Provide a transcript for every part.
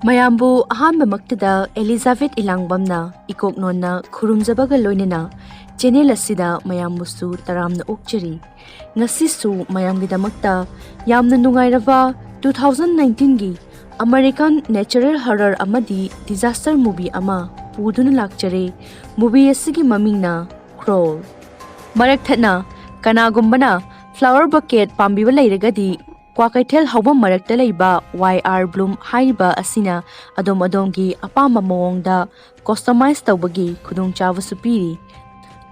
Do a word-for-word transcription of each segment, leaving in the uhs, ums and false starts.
ꯃꯌꯥꯝꯕꯨ ꯑꯍꯥꯟꯕꯃꯛꯇꯗ ꯑꯦꯂꯤꯖꯥꯕꯦꯊ ꯏꯂꯥꯡꯕꯝꯅ ꯏꯀꯣꯛ ꯅꯣꯟꯅ ꯈꯨꯔꯨꯝꯖꯕꯒ ꯂꯣꯏꯅꯅ ꯆꯦꯅꯦꯜ ꯑꯁꯤꯗ ꯃꯌꯥꯝꯕꯨꯁꯨ ꯇꯔꯥꯝꯅ ꯑꯣꯛꯆꯔꯤ꯫ ꯉꯁꯤꯁꯨ ꯃꯌꯥꯝꯒꯤꯗꯃꯛꯇ ꯌꯥꯝꯅ ꯅꯨꯡꯉꯥꯏꯔꯕ two thousand nineteenꯒꯤ American natural horror ꯑꯃꯗꯤ disaster movie ꯑꯃ ꯄꯨꯗꯨꯅ ꯂꯥꯛꯆꯔꯦ꯫ Movie ꯑꯁꯤꯒꯤ ꯃꯃꯤꯡꯅ Crawl꯫ ꯃꯔꯛ ꯊꯠꯅ ꯀꯅꯥꯒꯨꯝꯕꯅ flower bucket ꯄꯥꯝꯕꯤꯕ ꯂꯩꯔꯒꯗꯤ ꯀ꯭ꯋꯥꯀꯩꯊꯦꯜ ꯍꯧꯕꯝ ꯃꯔꯛꯇ ꯂꯩꯕ ꯋꯥꯏ ꯑꯥꯔ ꯕ꯭ꯂꯨꯝ ꯍꯥꯏꯔꯤꯕ ꯑꯁꯤꯅ ꯑꯗꯣꯝ ꯑꯗꯣꯝꯒꯤ ꯑꯄꯥꯝꯕ ꯃꯑꯣꯡꯗ customize ꯇꯧꯕꯒꯤ ꯈꯨꯗꯣꯡꯆꯥꯕꯁꯨ ꯄꯤꯔꯤ꯫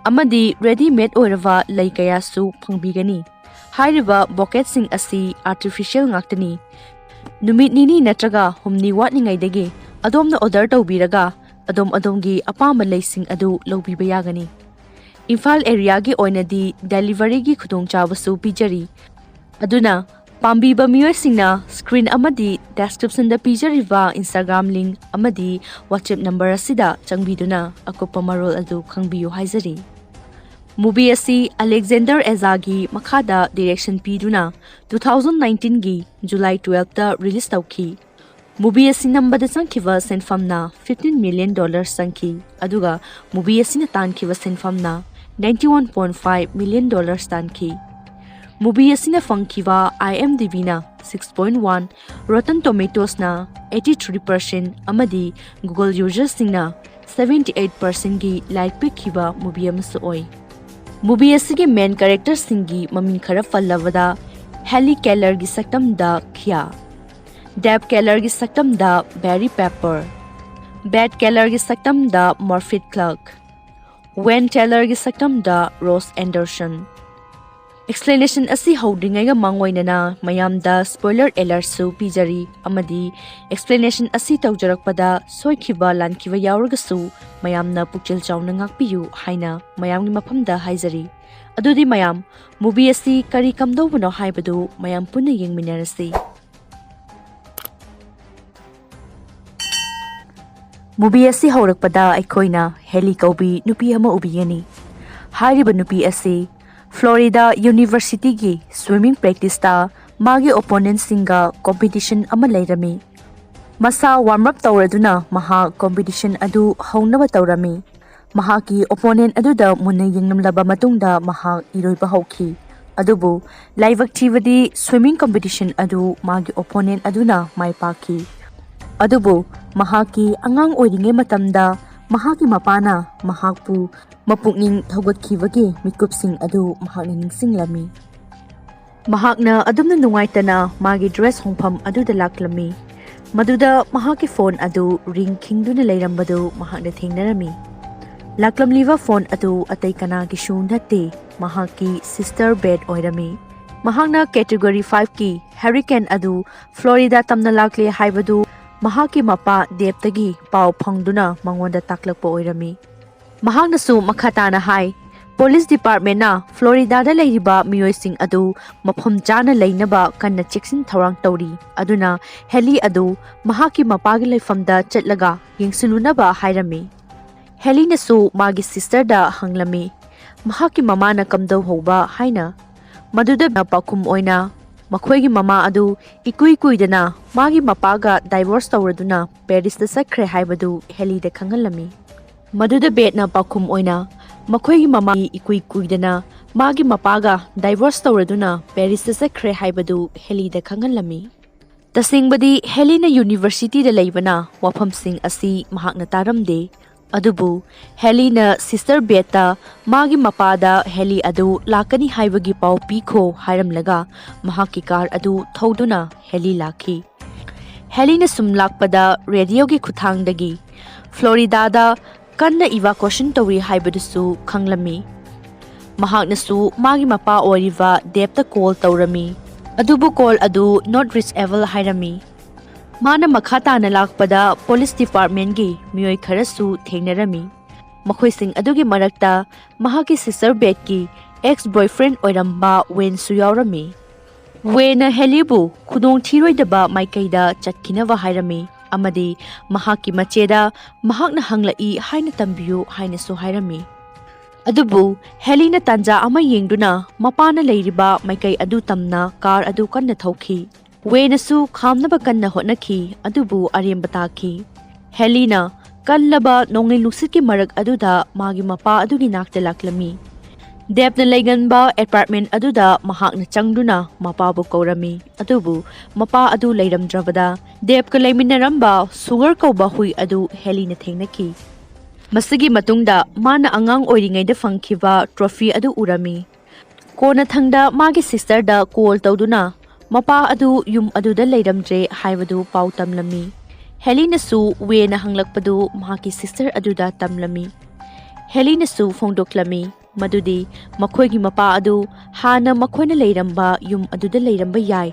ꯑꯃꯗꯤ ready made ꯑꯣꯏꯔꯕ ꯂꯩ ꯀꯌꯥꯁꯨ ꯐꯪꯕꯤꯒꯅꯤ꯫ ꯍꯥꯏꯔꯤꯕ bucketꯁꯤꯡ ꯑꯁꯤ artificial ꯉꯥꯛꯇꯅꯤ꯫ ꯅꯨꯃꯤꯠ ꯅꯤꯅꯤ ꯅꯠꯇ꯭ꯔꯒ ꯍꯨꯝꯅꯤ ꯋꯥꯠꯂꯤꯉꯩꯗꯒꯤ ꯑꯗꯣꯝꯅ order ꯇꯧꯕꯤꯔꯒ ꯑꯗꯣꯝ ꯑꯗꯣꯝꯒꯤ ꯑꯄꯥꯝꯕ ꯂꯩꯁꯤꯡ ꯑꯗꯨ ꯂꯧꯕꯤꯕ ꯌꯥꯒꯅꯤ꯫ ꯏꯝꯐꯥꯜ areaꯒꯤ ꯑꯣꯏꯅꯗꯤ deliveryꯒꯤ ꯈꯨꯗꯣꯡꯆꯥꯕꯁꯨ ꯄꯤꯖꯔꯤ꯫ ꯑꯗꯨꯅ ꯄꯥꯝꯕꯤꯕ ꯃꯤꯑꯣꯏꯁꯤꯡꯅ screen ꯑꯃꯗꯤ descriptionꯗ ꯄꯤꯖꯔꯤꯕ Instagram link ꯑꯃꯗꯤ WhatsApp number ꯑꯁꯤꯗ ꯆꯪꯕꯤꯗꯨꯅ ꯑꯀꯨꯞꯄ ꯃꯔꯣꯜ ꯑꯗꯨ ꯈꯪꯕꯤꯌꯨ ꯍꯥꯏꯖꯔꯤ꯫ Movie ꯑꯁꯤ Alexander Ajaꯒꯤ ꯃꯈꯥꯗ direction ꯄꯤꯗꯨꯅ two thousand nineteenꯒꯤ July twelveꯇ release ꯇꯧꯈꯤ꯫ Movie ꯑꯁꯤ ꯅꯝꯕꯗ ꯆꯪꯈꯤꯕ ꯁꯦꯟꯐꯝꯅ fifteen million dollars ꯆꯪꯈꯤ, ꯑꯗꯨꯒ movie ꯑꯁꯤꯅ ꯇꯥꯟꯈꯤꯕ ꯁꯦꯟꯐꯝꯅ ninety one point five million dollars ꯇꯥꯟꯈꯤ꯫ Movie ꯑꯁꯤꯅ ꯐꯪꯈꯤꯕ IMDbꯅ six point one, Rotten Tomatoesꯅ eighty three percent ꯑꯃꯗꯤ Google userꯁꯤꯡꯅ seventy eight percentꯒꯤ like ꯄꯤꯈꯤꯕ movie ꯑꯃꯁꯨ ꯑꯣꯏ꯫ Movie ꯑꯁꯤꯒꯤ main characterꯁꯤꯡꯒꯤ ꯃꯃꯤꯡ ꯈꯔ ꯄꯜꯂꯕꯗ, Haley Kellerꯒꯤ ꯁꯛꯇꯝꯗ Kia, Deb Kellerꯒꯤ ꯁꯛꯇꯝꯗ Barry Pepper, Bette Kellerꯒꯤ ꯁꯛꯇꯝꯗ Murphy Clark, Wayne Taylorꯒꯤ ꯁꯛꯇꯝꯗ Ross Anderson꯫ Explanation ꯑꯁꯤ ꯍꯧꯗ꯭ꯔꯤꯉꯩꯒ ꯃꯥꯡꯑꯣꯏꯅꯅ ꯃꯌꯥꯝꯗ spoiler alertꯁꯨ ꯄꯤꯖꯔꯤ, ꯑꯃꯗꯤ explanation ꯑꯁꯤ ꯇꯧꯖꯔꯛꯄꯗ ꯁꯣꯏꯈꯤꯕ ꯂꯥꯟꯈꯤꯕ ꯌꯥꯎꯔꯒꯁꯨ ꯃꯌꯥꯝꯅ ꯄꯨꯛꯆꯦꯜ ꯆꯥꯎꯅ ꯉꯥꯛꯄꯤꯌꯨ ꯍꯥꯏꯅ ꯃꯌꯥꯝꯒꯤ ꯃꯐꯝꯗ ꯍꯥꯏꯖꯔꯤ꯫ ꯑꯗꯨꯗꯤ ꯃꯌꯥꯝ, movie ꯑꯁꯤ ꯀꯔꯤ ꯀꯝꯗꯧꯕꯅꯣ ꯍꯥꯏꯕꯗꯨ ꯃꯌꯥꯝ ꯄꯨꯟꯅ ꯌꯦꯡꯃꯤꯟꯅꯔꯁꯤ꯫ Movie ꯑꯁꯤ ꯍꯧꯔꯛꯄꯗ ꯑꯩꯈꯣꯏꯅ Haley ꯀꯧꯕꯤ ꯅꯨꯄꯤ ꯑꯃ ꯎꯕꯤꯒꯅꯤ꯫ ꯍꯥꯏꯔꯤꯕ ꯅꯨꯄꯤ ꯑꯁꯤ Florida Universityꯒꯤ swimming practiceꯇ ꯃꯥꯒꯤ opponentꯁꯤꯡꯒ competition ꯑꯃ ꯂꯩꯔꯝꯃꯤ꯫ ꯃꯁꯥ ꯋꯥꯔꯝ ꯑꯞ ꯇꯧꯔꯗꯨꯅ ꯃꯍꯥꯛ ꯀꯣꯝꯄꯤꯇꯤꯁꯟ ꯑꯗꯨ ꯍꯧꯅꯕ ꯇꯧꯔꯝꯃꯤ꯫ ꯃꯍꯥꯛꯀꯤ ꯑꯣꯄꯣꯅꯦꯟꯠ ꯑꯗꯨꯗ ꯃꯨꯟꯅ ꯌꯦꯡꯂꯝꯂꯕ ꯃꯇꯨꯡꯗ ꯃꯍꯥꯛ ꯏꯔꯣꯏꯕ ꯍꯧꯈꯤ꯫ ꯑꯗꯨꯕꯨ ꯂꯥꯏꯕꯛ ꯊꯤꯕꯗꯤ ꯁ꯭ꯋꯤꯃꯤꯡ ꯀꯣꯝꯄꯤꯇꯤꯁꯟ ꯑꯗꯨ ꯃꯥꯒꯤ ꯑꯣꯄꯣꯅꯦꯟꯠ ꯑꯗꯨꯅ ꯃꯥꯏ ꯄꯥꯛꯈꯤ꯫ ꯑꯗꯨꯕꯨ ꯃꯍꯥꯛꯀꯤ ꯑꯉꯥꯡ ꯑꯣꯏꯔꯤꯉꯩ ꯃꯇꯝꯗ ꯃꯍꯥꯛꯀꯤ ꯃꯄꯥꯅ ꯃꯍꯥꯛꯄꯨ ꯃꯄꯨꯛꯅꯤꯡ ꯊꯧꯒꯠꯈꯤꯕꯒꯤ ꯃꯤꯀꯨꯞꯁꯤꯡ ꯑꯗꯨ ꯃꯍꯥꯛꯅ ꯅꯤꯡꯁꯤꯡꯂꯝꯃꯤ꯫ ꯃꯍꯥꯛꯅ ꯑꯗꯨꯝꯅ ꯅꯨꯡꯉꯥꯏꯇꯅ ꯃꯥꯒꯤ ꯗ꯭ꯔꯦꯁ ꯍꯣꯡꯐꯝ ꯑꯗꯨꯗ ꯂꯥꯛꯂꯝꯃꯤ꯫ ꯃꯗꯨꯗ ꯃꯍꯥꯛꯀꯤ ꯐꯣꯟ ꯑꯗꯨ ꯔꯤꯡ ꯈꯤꯡꯗꯨꯅ ꯂꯩꯔꯝꯕꯗꯨ ꯃꯍꯥꯛꯅ ꯊꯦꯡꯅꯔꯝꯃꯤ꯫ ꯂꯥꯛꯂꯝꯂꯤꯕ ꯐꯣꯟ ꯑꯗꯨ ꯑꯇꯩ ꯀꯅꯥꯒꯤꯁꯨ ꯅꯠꯇꯦ, ꯃꯍꯥꯛꯀꯤ ꯁꯤꯁꯇꯔ ꯕꯦꯠ ꯑꯣꯏꯔꯝꯃꯤ꯫ ꯃꯍꯥꯛꯅ ꯀꯦꯇꯦꯒꯣꯔꯤ ꯐꯥꯏꯚꯀꯤ ꯍꯦꯔꯤꯀꯦꯟ ꯑꯗꯨ ꯐ꯭ꯂꯣꯔꯤꯗꯥ ꯇꯝꯅ ꯂꯥꯛꯂꯦ ꯍꯥꯏꯕꯗꯨ ꯃꯍꯥꯛꯀꯤ ꯃꯄꯥ ꯗꯦꯕꯇꯒꯤ ꯄꯥꯎ ꯐꯪꯗꯨꯅ ꯃꯉꯣꯟꯗ ꯇꯥꯛꯂꯛꯄ ꯑꯣꯏꯔꯝꯃꯤ꯫ ꯃꯍꯥꯛꯅꯁꯨ ꯃꯈꯥ ꯇꯥꯅ ꯍꯥꯏ, ꯄꯨꯂꯤꯁ ꯗꯤꯄꯥꯔꯠꯃꯦꯟꯅ ꯐ꯭ꯂꯣꯔꯤꯗꯥꯗ ꯂꯩꯔꯤꯕ ꯃꯤꯑꯣꯏꯁꯤꯡ ꯑꯗꯨ ꯃꯐꯝ ꯆꯥꯅ ꯂꯩꯅꯕ ꯀꯟꯅ ꯆꯦꯛꯁꯤꯟ ꯊꯧꯔꯥꯡ ꯇꯧꯔꯤ, ꯑꯗꯨꯅ ꯍꯦꯂꯤ ꯑꯗꯨ ꯃꯍꯥꯛꯀꯤ ꯃꯄꯥꯒꯤ ꯂꯩꯐꯝꯗ ꯆꯠꯂꯒ ꯌꯦꯡꯁꯤꯜꯂꯨꯅꯕ ꯍꯥꯏꯔꯝꯃꯤ꯫ ꯍꯦꯂꯤꯅꯁꯨ ꯃꯥꯒꯤ ꯁꯤꯁꯇꯔꯗ ꯍꯪꯂꯝꯃꯤ, ꯃꯍꯥꯛꯀꯤ ꯃꯃꯥꯅ ꯀꯝꯗꯧꯍꯧꯕ ꯍꯥꯏꯅ꯫ ꯃꯗꯨꯗ ꯄꯥꯎꯈꯨꯝ ꯑꯣꯏꯅ, ꯃꯈꯣꯏꯒꯤ ꯃꯃꯥ ꯑꯗꯨ ꯏꯀꯨꯏ ꯀꯨꯏꯗꯅ ꯃꯥꯒꯤ ꯃꯄꯥꯒ ꯗꯥꯏꯚꯣꯔꯁ ꯇꯧꯔꯗꯨꯅ ꯄꯦꯔꯤꯁꯇ ꯆꯠꯈ꯭ꯔꯦ ꯍꯥꯏꯕꯗꯨ ꯍꯦꯂꯤꯗ ꯈꯪꯍꯜꯂꯝꯃꯤ꯫ ꯃꯗꯨꯗ ꯕꯦꯠꯅ ꯄꯥꯎꯈꯨꯝ ꯑꯣꯏꯅ, ꯃꯈꯣꯏꯒꯤ ꯃꯃꯥ ꯏꯀꯨꯏ ꯀꯨꯏꯗꯅ ꯃꯥꯒꯤ ꯃꯄꯥꯒ ꯗꯥꯏꯚꯣꯔꯁ ꯇꯧꯔꯗꯨꯅ ꯄꯦꯔꯤꯁꯇ ꯆꯠꯈ꯭ꯔꯦ ꯍꯥꯏꯕꯗꯨ ꯍꯦꯂꯤꯗ ꯈꯪꯍꯜꯂꯝꯃꯤ꯫ ꯇꯁꯦꯡꯕꯗꯤ ꯍꯦꯂꯤꯅ ꯌꯨꯅꯤꯚꯔꯁꯤꯇꯤꯗ ꯂꯩꯕꯅ ꯋꯥꯐꯝꯁꯤꯡ ꯑꯁꯤ ꯃꯍꯥꯛꯅ ꯇꯥꯔꯝꯗꯦ꯫ ꯑꯗꯨꯕꯨ ꯍꯦꯂꯤꯅ ꯁꯤꯁꯇꯔ ꯕꯦꯠꯇ ꯃꯥꯒꯤ ꯃꯄꯥꯗ ꯍꯦꯂꯤ ꯑꯗꯨ ꯂꯥꯛꯀꯅꯤ ꯍꯥꯏꯕꯒꯤ ꯄꯥꯎ ꯄꯤꯈꯣ ꯍꯥꯏꯔꯝꯂꯒ ꯃꯍꯥꯛꯀꯤ ꯀꯥꯔ ꯑꯗꯨ ꯊꯧꯗꯨꯅ ꯍꯦꯂꯤ ꯂꯥꯛꯈꯤ꯫ ꯍꯦꯂꯤꯅ ꯁꯨꯝ ꯂꯥꯛꯄꯗ ꯔꯦꯗꯤꯑꯣꯒꯤ ꯈꯨꯠꯊꯥꯡꯗꯒꯤ ꯐ꯭ꯂꯣꯔꯤꯗꯥꯗ ꯀꯟꯅ ꯏꯚꯥꯀ꯭ꯋꯦꯁꯟ ꯇꯧꯔꯤ ꯍꯥꯏꯕꯗꯨꯁꯨ ꯈꯪꯂꯝꯃꯤ꯫ ꯃꯍꯥꯛꯅꯁꯨ ꯃꯥꯒꯤ ꯃꯄꯥ ꯑꯣꯏꯔꯤꯕ ꯗꯦꯕꯇ ꯀꯣꯜ ꯇꯧꯔꯝꯃꯤ, ꯑꯗꯨꯕꯨ ꯀꯣꯜ ꯑꯗꯨ ꯅꯣꯠ ꯔꯤꯆꯦꯕꯜ ꯍꯥꯏꯔꯝꯃꯤ꯫ ꯃꯥꯅ ꯃꯈꯥ ꯇꯥꯅ ꯂꯥꯛꯄꯗ ꯄꯨꯂꯤꯁ ꯗꯤꯄꯥꯔꯠꯃꯦꯟꯒꯤ ꯃꯤꯑꯣꯏ ꯈꯔꯁꯨ ꯊꯦꯡꯅꯔꯝꯃꯤ꯫ ꯃꯈꯣꯏꯁꯤꯡ ꯑꯗꯨꯒꯤ ꯃꯔꯛꯇ ꯃꯍꯥꯛꯀꯤ ꯁꯤꯁꯇꯔ ꯕꯦꯠꯀꯤ ꯑꯦꯛꯁ ꯕꯣꯏꯐ꯭ꯔꯦꯟ ꯑꯣꯏꯔꯝꯕ ꯋꯦꯟꯁꯨ ꯌꯥꯎꯔꯝꯃꯤ꯫ ꯋꯦꯅ ꯍꯦꯂꯤꯕꯨ ꯈꯨꯗꯣꯡ ꯊꯤꯔꯣꯏꯗꯕ ꯃꯥꯏꯀꯩꯗ ꯆꯠꯈꯤꯅꯕ ꯍꯥꯏꯔꯝꯃꯤ ꯑꯃꯗꯤ ꯃꯍꯥꯛꯀꯤ ꯃꯆꯦꯗ ꯃꯍꯥꯛꯅ ꯍꯪꯂꯛꯏ ꯍꯥꯏꯅ ꯇꯝꯕꯤꯌꯨ ꯍꯥꯏꯅꯁꯨ ꯍꯥꯏꯔꯝꯃꯤ꯫ ꯑꯗꯨꯕꯨ ꯍꯦꯂꯤꯅ ꯇꯥꯟꯖꯥ ꯑꯃ ꯌꯦꯡꯗꯨꯅ ꯃꯄꯥꯅ ꯂꯩꯔꯤꯕ ꯃꯥꯏꯀꯩ ꯑꯗꯨ ꯇꯝꯅ ꯀꯥꯔ ꯑꯗꯨ ꯀꯟꯅ ꯊꯧꯈꯤ꯫ ꯋꯦꯅꯁꯨ ꯈꯥꯝꯅꯕ ꯀꯟꯅ ꯍꯣꯠꯅꯈꯤ, ꯑꯗꯨꯕꯨ ꯑꯔꯦꯝꯕ ꯇꯥꯈꯤ꯫ ꯍꯦꯂꯤꯅ ꯀꯜꯂꯕ ꯅꯣꯡꯂꯩ ꯅꯨꯡꯁꯤꯠꯀꯤ ꯃꯔꯛ ꯑꯗꯨꯗ ꯃꯥꯒꯤ ꯃꯄꯥ ꯑꯗꯨꯒꯤ ꯅꯥꯛꯇ ꯂꯥꯛꯂꯝꯃꯤ꯫ ꯗꯦꯕꯅ ꯂꯩꯒꯟꯕ ꯑꯦꯄꯥꯔꯠꯃꯦꯟ ꯑꯗꯨꯗ ꯃꯍꯥꯛꯅ ꯆꯪꯗꯨꯅ ꯃꯄꯥꯕꯨ ꯀꯧꯔꯝꯃꯤ, ꯑꯗꯨꯕꯨ ꯃꯄꯥ ꯑꯗꯨ ꯂꯩꯔꯝꯗ꯭ꯔꯕꯗ ꯗꯦꯕꯀ ꯂꯩꯃꯤꯟꯅꯔꯝꯕ ꯁꯨꯒꯔ ꯀꯧꯕ ꯍꯨꯏ ꯑꯗꯨ ꯍꯦꯂꯤꯅ ꯊꯦꯡꯅꯈꯤ꯫ ꯃꯁꯤꯒꯤ ꯃꯇꯨꯡꯗ ꯃꯥꯅ ꯑꯉꯥꯡ ꯑꯣꯏꯔꯤꯉꯩꯗ ꯐꯪꯈꯤꯕ ꯇ꯭ꯔꯣꯐꯤ ꯑꯗꯨ ꯎꯔꯝꯃꯤ꯫ ꯀꯣꯟꯅꯊꯪꯗ ꯃꯥꯒꯤ ꯁꯤꯁꯇꯔꯗ ꯀꯣꯜ ꯇꯧꯗꯨꯅ ꯃꯄꯥ ꯑꯗꯨ ꯌꯨꯝ ꯑꯗꯨꯗ ꯂꯩꯔꯝꯗ꯭ꯔꯦ ꯍꯥꯏꯕꯗꯨ ꯄꯥꯎ ꯇꯝꯂꯝꯃꯤ꯫ ꯍꯦꯂꯤꯅꯁꯨ ꯋꯦꯅ ꯍꯪꯂꯛꯄꯗꯨ ꯃꯍꯥꯛꯀꯤ ꯁꯤꯁꯇꯔ ꯑꯗꯨꯗ ꯇꯝꯂꯝꯃꯤ꯫ ꯍꯦꯂꯤꯅꯁꯨ ꯐꯣꯡꯗꯣꯛꯂꯝꯃꯤ ꯃꯗꯨꯗꯤ ꯃꯈꯣꯏꯒꯤ ꯃꯄꯥ ꯑꯗꯨ ꯍꯥꯟꯅ ꯃꯈꯣꯏꯅ ꯂꯩꯔꯝꯕ ꯌꯨꯝ ꯑꯗꯨꯗ ꯂꯩꯔꯝꯕ ꯌꯥꯏ,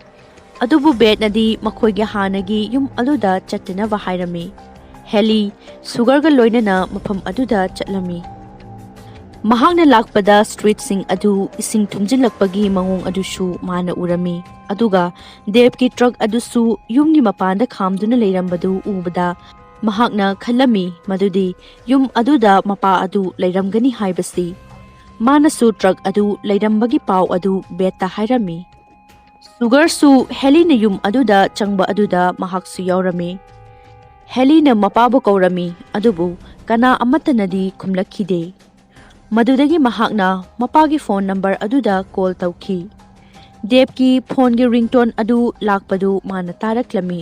ꯑꯗꯨꯕꯨ ꯕꯦꯠꯅꯗꯤ ꯃꯈꯣꯏꯒꯤ ꯍꯥꯟꯅꯒꯤ ꯌꯨꯝ ꯑꯗꯨꯗ ꯆꯠꯇꯅꯕ ꯍꯥꯏꯔꯝꯃꯤ꯫ ꯍꯦꯂꯤ ꯁꯨꯒꯔꯒ ꯂꯣꯏꯅꯅ ꯃꯐꯝ ꯑꯗꯨꯗ ꯆꯠꯂꯝꯃꯤ꯫ ꯃꯍꯥꯛꯅ ꯂꯥꯛꯄꯗ ꯁ꯭ꯇ꯭ꯔꯤꯠꯁꯤꯡ ꯑꯗꯨ ꯏꯁꯤꯡ ꯊꯨꯝꯖꯤꯜꯂꯛꯄꯒꯤ ꯃꯑꯣꯡ ꯑꯗꯨꯁꯨ ꯃꯥꯅ ꯎꯔꯝꯃꯤ, ꯑꯗꯨꯒ ꯗꯦꯕꯀꯤ ꯇ꯭ꯔꯛ ꯑꯗꯨꯁꯨ ꯌꯨꯝꯒꯤ ꯃꯄꯥꯟꯗ ꯈꯥꯝꯗꯨꯅ ꯂꯩꯔꯝꯕꯗꯨ ꯎꯕꯗ ꯃꯍꯥꯛꯅ ꯈꯜꯂꯝꯃꯤ ꯃꯗꯨꯗꯤ ꯌꯨꯝ ꯑꯗꯨꯗ ꯃꯄꯥ ꯑꯗꯨ ꯂꯩꯔꯝꯒꯅꯤ ꯍꯥꯏꯕꯁꯤ꯫ ꯃꯥꯅꯁꯨ ꯇ꯭ꯔꯛ ꯑꯗꯨ ꯂꯩꯔꯝꯕꯒꯤ ꯄꯥꯎ ꯑꯗꯨ ꯕꯦꯠꯇ ꯍꯥꯏꯔꯝꯃꯤ꯫ ꯁꯨꯒꯔꯁꯨ ꯍꯦꯂꯤꯅ ꯌꯨꯝ ꯑꯗꯨꯗ ꯆꯪꯕ ꯑꯗꯨꯗ ꯃꯍꯥꯛꯁꯨ ꯌꯥꯎꯔꯝꯃꯤ꯫ ꯍꯦꯂꯤꯅ ꯃꯄꯥꯕꯨ ꯀꯧꯔꯝꯃꯤ, ꯑꯗꯨꯕꯨ ꯀꯅꯥ ꯑꯃꯠꯇꯅꯗꯤ ꯈꯨꯝꯂꯛꯈꯤꯗꯦ꯫ ꯃꯗꯨꯗꯒꯤ ꯃꯍꯥꯛꯅ ꯃꯄꯥꯒꯤ ꯐꯣꯟ ꯅꯝꯕꯔ ꯑꯗꯨꯗ ꯀꯣꯜ ꯇꯧꯈꯤ꯫ ꯗꯦꯕꯀꯤ ꯐꯣꯟꯒꯤ ꯔꯤꯡꯇꯣꯟ ꯑꯗꯨ ꯂꯥꯛꯄꯗꯨ ꯃꯥꯅ ꯇꯥꯔꯛꯂꯝꯃꯤ꯫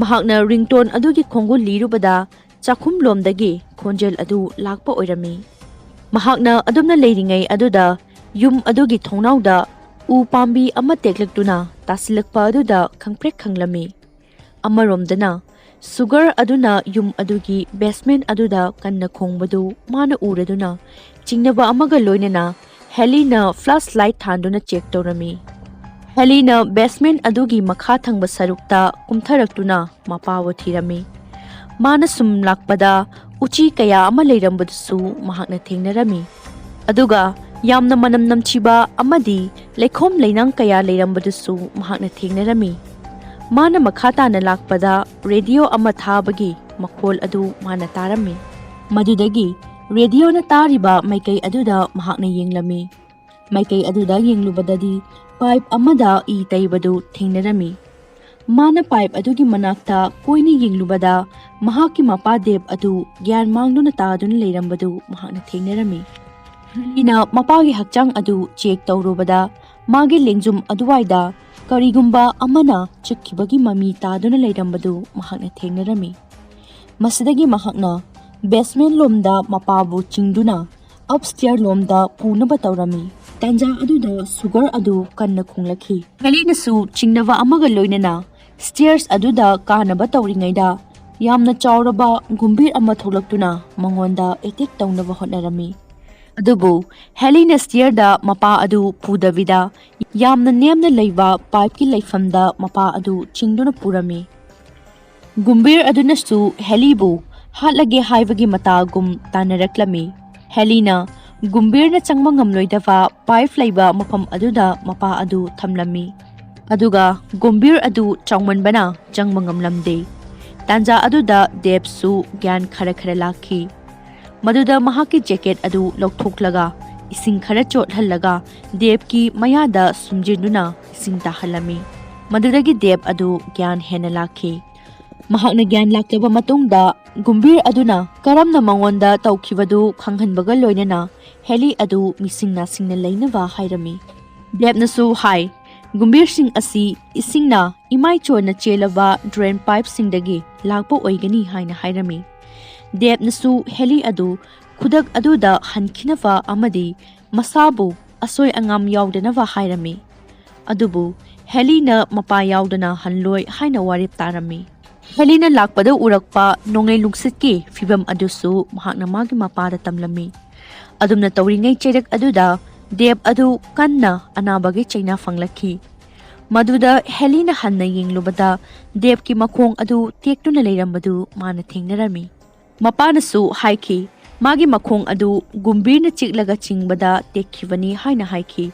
ꯃꯍꯥꯛꯅ ꯔꯤꯡꯇꯣꯟ ꯑꯗꯨꯒꯤ ꯈꯣꯡꯒꯨꯜ ꯂꯤꯔꯨꯕꯗ ꯆꯥꯛꯈꯨꯝꯂꯣꯝꯗꯒꯤ ꯈꯣꯟꯖꯦꯜ ꯑꯗꯨ ꯂꯥꯛꯄ ꯑꯣꯏꯔꯝꯃꯤ꯫ ꯃꯍꯥꯛꯅ ꯑꯗꯨꯝꯅ ꯂꯩꯔꯤꯉꯩ ꯑꯗꯨꯗ ꯌꯨꯝ ꯑꯗꯨꯒꯤ ꯊꯣꯡꯅꯥꯎꯗ ꯎ ꯄꯥꯝꯕꯤ ꯑꯃ ꯇꯦꯛꯂꯛꯇꯨꯅ ꯇꯥꯁꯤꯜꯂꯛꯄ ꯑꯗꯨꯗ ꯈꯪꯄ꯭ꯔꯦꯛ ꯈꯪꯂꯝꯃꯤ꯫ ꯑꯃꯔꯣꯝꯗꯅ ꯁꯨꯒꯔ ꯑꯗꯨꯅ ꯌꯨꯝ ꯑꯗꯨꯒꯤ ꯕꯦꯁꯃꯦꯟ ꯑꯗꯨꯗ ꯀꯟꯅ ꯈꯣꯡꯕꯗꯨ ꯃꯥꯅ ꯎꯔꯗꯨꯅ ꯆꯤꯡꯅꯕ ꯑꯃꯒ ꯂꯣꯏꯅꯅ ꯍꯦꯂꯤꯅ ꯐ꯭ꯂꯥꯁ ꯂꯥꯏꯠ ꯊꯥꯟꯗꯨꯅ ꯆꯦꯛ ꯇꯧꯔꯝꯃꯤ꯫ ꯍꯦꯂꯤꯅ ꯕꯦꯁꯃꯦꯟ ꯑꯗꯨꯒꯤ ꯃꯈꯥ ꯊꯪꯕ ꯁꯔꯨꯛꯇ ꯀꯨꯝꯊꯔꯛꯇꯨꯅ ꯃꯄꯥꯕꯨ ꯊꯤꯔꯝꯃꯤ꯫ ꯃꯥꯅ ꯁꯨꯝ ꯂꯥꯛꯄꯗ ꯎꯆꯤ ꯀꯌꯥ ꯑꯃ ꯂꯩꯔꯝꯕꯗꯨꯁꯨ ꯃꯍꯥꯛꯅ ꯊꯦꯡꯅꯔꯝꯃꯤ꯫ ꯑꯗꯨꯒ ꯌꯥꯝꯅ ꯃꯅꯝ ꯅꯝꯊꯤꯕ ꯑꯃꯗꯤ ꯂꯩꯈꯣꯝ ꯂꯩꯅꯥꯡ ꯀꯌꯥ ꯂꯩꯔꯝꯕꯗꯨꯁꯨ ꯃꯍꯥꯛꯅ ꯊꯦꯡꯅꯔꯝꯃꯤ꯫ ꯃꯥꯅ ꯃꯈꯥ ꯇꯥꯅ ꯂꯥꯛꯄꯗ ꯔꯦꯗꯤꯑꯣ ꯑꯃ ꯊꯥꯕꯒꯤ ꯃꯈꯣꯜ ꯑꯗꯨ ꯃꯥꯅ ꯇꯥꯔꯝꯃꯤ꯫ ꯃꯗꯨꯗꯒꯤ ꯔꯦꯗꯤꯑꯣꯅ ꯇꯥꯔꯤꯕ ꯃꯥꯏꯀꯩ ꯑꯗꯨꯗ ꯃꯍꯥꯛꯅ ꯌꯦꯡꯂꯝꯃꯤ꯫ ꯃꯥꯏꯀꯩ ꯑꯗꯨꯗ ꯌꯦꯡꯂꯨꯕꯗꯗꯤ ꯄꯥꯏꯞ ꯑꯃꯗ ꯏ ꯇꯩꯕꯗꯨ ꯊꯦꯡꯅꯔꯝꯃꯤ꯫ ꯃꯥꯅ ꯄꯥꯏꯞ ꯑꯗꯨꯒꯤ ꯃꯅꯥꯛꯇ ꯀꯣꯏꯅ ꯌꯦꯡꯂꯨꯕꯗ, ꯃꯍꯥꯛꯀꯤ ꯃꯄꯥ ꯗꯦꯕ ꯑꯗꯨ ꯒ꯭ꯌꯥꯟ ꯃꯥꯡꯗꯨꯅ ꯇꯥꯗꯨꯅ ꯂꯩꯔꯝꯕꯗꯨ ꯃꯍꯥꯛꯅ ꯊꯦꯡꯅꯔꯝꯃꯤ꯫ ꯍꯦꯂꯤꯅ ꯃꯄꯥꯒꯤ ꯍꯛꯆꯥꯡ ꯑꯗꯨ ꯆꯦꯛ ꯇꯧꯔꯨꯕꯗ, ꯃꯥꯒꯤ ꯂꯦꯡꯖꯨꯝ ꯑꯗꯨꯋꯥꯏꯗ ꯀꯔꯤꯒꯨꯝꯕ ꯑꯃꯅ ꯆꯤꯛꯈꯤꯕꯒꯤ ꯃꯃꯤ ꯇꯥꯗꯨꯅ ꯂꯩꯔꯝꯕꯗꯨ ꯃꯍꯥꯛꯅ ꯊꯦꯡꯅꯔꯝꯃꯤ꯫ ꯃꯁꯤꯗꯒꯤ ꯃꯍꯥꯛꯅ ꯕꯦꯁꯃꯦꯟ ꯂꯣꯝꯗ ꯃꯄꯥꯕꯨ ꯆꯤꯡꯗꯨꯅ ꯑꯞꯁ꯭ꯇꯤꯌꯔ ꯂꯣꯝꯗ ꯄꯨꯅꯕ ꯇꯧꯔꯝꯃꯤ꯫ ꯇꯥꯟꯖꯥ ꯑꯗꯨꯗ ꯁꯨꯒꯔ ꯑꯗꯨ ꯀꯟꯅ ꯈꯣꯡꯂꯛꯈꯤ꯫ ꯍꯦꯂꯤꯅꯁꯨ ꯆꯤꯡꯅꯕ ꯑꯃꯒ ꯂꯣꯏꯅꯅ ꯁ꯭ꯇꯤꯌꯔꯁ ꯑꯗꯨꯗ ꯀꯥꯅꯕ ꯇꯧꯔꯤꯉꯩꯗ, ꯌꯥꯝꯅ ꯆꯥꯎꯔꯕ ꯒꯨꯝꯚꯤꯔ ꯑꯃ ꯊꯣꯛꯂꯛꯇꯨꯅ ꯃꯉꯣꯟꯗ ꯑꯦꯇꯦꯛ ꯇꯧꯅꯕ ꯍꯣꯠꯅꯔꯝꯃꯤ꯫ ꯑꯗꯨꯕꯨ ꯍꯦꯂꯤꯅ ꯁ꯭ꯇꯤꯌꯔꯗ ꯃꯄꯥ ꯑꯗꯨ ꯄꯨꯗꯕꯤꯗ, ꯌꯥꯝꯅ ꯅꯦꯝꯅ ꯂꯩꯕ ꯄꯥꯏꯞꯀꯤ ꯂꯩꯐꯝꯗ ꯃꯄꯥ ꯑꯗꯨ ꯆꯤꯡꯗꯨꯅ ꯄꯨꯔꯝꯃꯤ꯫ ꯒꯨꯝꯚꯤꯔ ꯑꯗꯨꯅꯁꯨ ꯍꯦꯂꯤꯕꯨ ꯍꯥꯠꯂꯒꯦ ꯍꯥꯏꯕꯒꯤ ꯃꯇꯥꯒꯨꯝ ꯇꯥꯟꯅꯔꯛꯂꯝꯃꯤ꯫ ꯍꯦꯂꯤꯅ ꯒꯨꯝꯚꯤꯔꯅ ꯆꯪꯕ ꯉꯝꯂꯣꯏꯗꯕ ꯄꯥꯏꯞ ꯂꯩꯕ ꯃꯐꯝ ꯑꯗꯨꯗ ꯃꯄꯥ ꯑꯗꯨ ꯊꯝꯂꯝꯃꯤ꯫ ꯑꯗꯨꯒ ꯒꯨꯝꯚꯤꯔ ꯑꯗꯨ ꯆꯥꯎꯃꯟꯕꯅ ꯆꯪꯕ ꯉꯝꯂꯝꯗꯦ꯫ ꯇꯥꯟꯖꯥ ꯑꯗꯨꯗ ꯗꯦꯕꯁꯨ ꯒ꯭ꯌꯥꯟ ꯈꯔ ꯈꯔ ꯂꯥꯛꯈꯤ꯫ ꯃꯗꯨꯗ ꯃꯍꯥꯛꯀꯤ ꯖꯦꯀꯦꯠ ꯑꯗꯨ ꯂꯧꯊꯣꯛꯂꯒ, ꯏꯁꯤꯡ ꯈꯔ ꯆꯣꯠꯍꯜꯂꯒ, ꯗꯦꯕꯀꯤ ꯃꯌꯥꯗ ꯁꯨꯝꯖꯤꯟꯗꯨꯅ ꯏꯁꯤꯡ ꯇꯥꯍꯜꯂꯝꯃꯤ꯫ ꯃꯗꯨꯗꯒꯤ ꯗꯦꯕ ꯑꯗꯨ ꯒ꯭ꯌꯥꯟ ꯍꯦꯟꯅ ꯂꯥꯛꯈꯤ꯫ ꯃꯍꯥꯛꯅ ꯒ꯭ꯌꯥꯟ ꯂꯥꯛꯂꯕ ꯃꯇꯨꯡꯗ, ꯒꯨꯝꯚꯤꯔ ꯑꯗꯨꯅ ꯀꯔꯝꯅ ꯃꯉꯣꯟꯗ ꯇꯧꯈꯤꯕꯗꯨ ꯈꯪꯍꯟꯕꯒ ꯂꯣꯏꯅꯅ ꯍꯦꯂꯤ ꯑꯗꯨ ꯃꯤꯁꯤꯡ ꯅꯥꯁꯤꯡꯅ ꯂꯩꯅꯕ ꯍꯥꯏꯔꯝꯃꯤ꯫ ꯗꯦꯕꯅꯁꯨ ꯍꯥꯏ, ꯒꯨꯝꯚꯤꯔꯁꯤꯡ ꯑꯁꯤ ꯏꯁꯤꯡꯅ ꯏꯃꯥꯏ ꯆꯣꯟꯅ ꯆꯦꯜꯂꯕ ꯗ꯭ꯔꯦꯟ ꯄꯥꯏꯞꯁꯤꯡꯗꯒꯤ ꯂꯥꯛꯄ ꯑꯣꯏꯒꯅꯤ ꯍꯥꯏꯅ ꯍꯥꯏꯔꯝꯃꯤ꯫ ꯗꯦꯕꯅꯁꯨ ꯍꯦꯂꯤ ꯑꯗꯨ ꯈꯨꯗꯛ ꯑꯗꯨꯗ ꯍꯟꯈꯤꯅꯕ ꯑꯃꯗꯤ ꯃꯁꯥꯕꯨ ꯑꯁꯣꯏ ꯑꯉꯥꯝ ꯌꯥꯎꯗꯅꯕ ꯍꯥꯏꯔꯝꯃꯤ꯫ ꯑꯗꯨꯕꯨ ꯍꯦꯂꯤꯅ ꯃꯄꯥ ꯌꯥꯎꯗꯅ ꯍꯜꯂꯣꯏ ꯍꯥꯏꯅ ꯋꯥꯔꯦꯞ ꯇꯥꯔꯝꯃꯤ꯫ ꯍꯦꯂꯤꯅ ꯂꯥꯛꯄꯗ ꯎꯔꯛꯄ ꯅꯣꯡꯂꯩ ꯅꯨꯡꯁꯤꯠꯀꯤ ꯐꯤꯚꯝ ꯑꯗꯨꯁꯨ ꯃꯍꯥꯛꯅ ꯃꯥꯒꯤ ꯃꯄꯥꯗ ꯇꯝꯂꯝꯃꯤ꯫ ꯑꯗꯨꯝꯅ ꯇꯧꯔꯤꯉꯩ ꯆꯩꯔꯛ ꯑꯗꯨꯗ ꯗꯦꯕ ꯑꯗꯨ ꯀꯟꯅ ꯑꯅꯥꯕꯒꯤ ꯆꯩꯅꯥ ꯐꯪꯂꯛꯈꯤ꯫ ꯃꯗꯨꯗ ꯍꯦꯂꯤꯅ ꯍꯟꯅ ꯌꯦꯡꯂꯨꯕꯗ, ꯗꯦꯕꯀꯤ ꯃꯈꯣꯡ ꯑꯗꯨ ꯇꯦꯛꯇꯨꯅ ꯂꯩꯔꯝꯕꯗꯨ ꯃꯥꯅ ꯊꯦꯡꯅꯔꯝꯃꯤ꯫ ꯃꯄꯥꯅꯁꯨ ꯍꯥꯏꯈꯤ, ꯃꯥꯒꯤ ꯃꯈꯣꯡ ꯑꯗꯨ ꯒꯨꯝꯚꯤꯔꯅ ꯆꯤꯛꯂꯒ ꯆꯤꯡꯕꯗ ꯇꯦꯛꯈꯤꯕꯅꯤ ꯍꯥꯏꯅ ꯍꯥꯏꯈꯤ꯫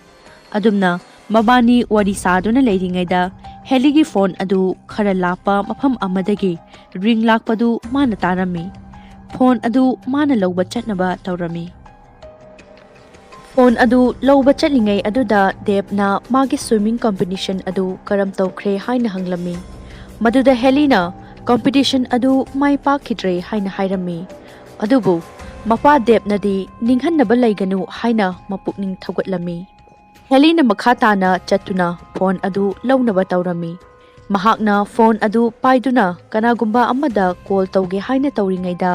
ꯑꯗꯨꯝꯅ ꯃꯕꯥꯅꯤ ꯋꯥꯔꯤ ꯁꯥꯗꯨꯅ ꯂꯩꯔꯤꯉꯩꯗ, ꯍꯦꯂꯤꯒꯤ ꯐꯣꯟ ꯑꯗꯨ ꯈꯔ ꯂꯥꯞꯄ ꯃꯐꯝ ꯑꯃꯗꯒꯤ ꯔꯤꯡ ꯂꯥꯛꯄꯗꯨ ꯃꯥꯅ ꯇꯥꯔꯝꯃꯤ꯫ ꯐꯣꯟ ꯑꯗꯨ ꯃꯥꯅ ꯂꯧꯕ ꯆꯠꯅꯕ ꯇꯧꯔꯝꯃꯤ꯫ ꯐꯣꯟ ꯑꯗꯨ ꯂꯧꯕ ꯆꯠꯂꯤꯉꯩ ꯑꯗꯨꯗ ꯗꯦꯕꯅ ꯃꯥꯒꯤ swimming competition ꯑꯗꯨ ꯀꯔꯝ ꯇꯧꯈ꯭ꯔꯦ ꯍꯥꯏꯅ ꯍꯪꯂꯝꯃꯤ꯫ ꯃꯗꯨꯗ ꯍꯦꯂꯤꯅ competition ꯑꯗꯨ ꯃꯥꯏ ꯄꯥꯛꯈꯤꯗ꯭ꯔꯦ ꯍꯥꯏꯅ ꯍꯥꯏꯔꯝꯃꯤ꯫ ꯑꯗꯨꯕꯨ ꯃꯄꯥ ꯗꯦꯕꯅꯗꯤ ꯅꯤꯡꯍꯟꯅꯕ ꯂꯩꯒꯅꯨ ꯍꯥꯏꯅ ꯃꯄꯨꯛꯅꯤꯡ ꯊꯧꯒꯠꯂꯝꯃꯤ꯫ ꯍꯦꯂꯤꯅ ꯃꯈꯥ ꯇꯥꯅ ꯆꯠꯇꯨꯅ ꯐꯣꯟ ꯑꯗꯨ ꯂꯧꯅꯕ ꯇꯧꯔꯝꯃꯤ꯫ ꯃꯍꯥꯛꯅ ꯐꯣꯟ ꯑꯗꯨ ꯄꯥꯏꯗꯨꯅ ꯀꯅꯥꯒꯨꯝꯕ ꯑꯃꯗ ꯀꯣꯜ ꯇꯧꯒꯦ ꯍꯥꯏꯅ ꯇꯧꯔꯤꯉꯩꯗ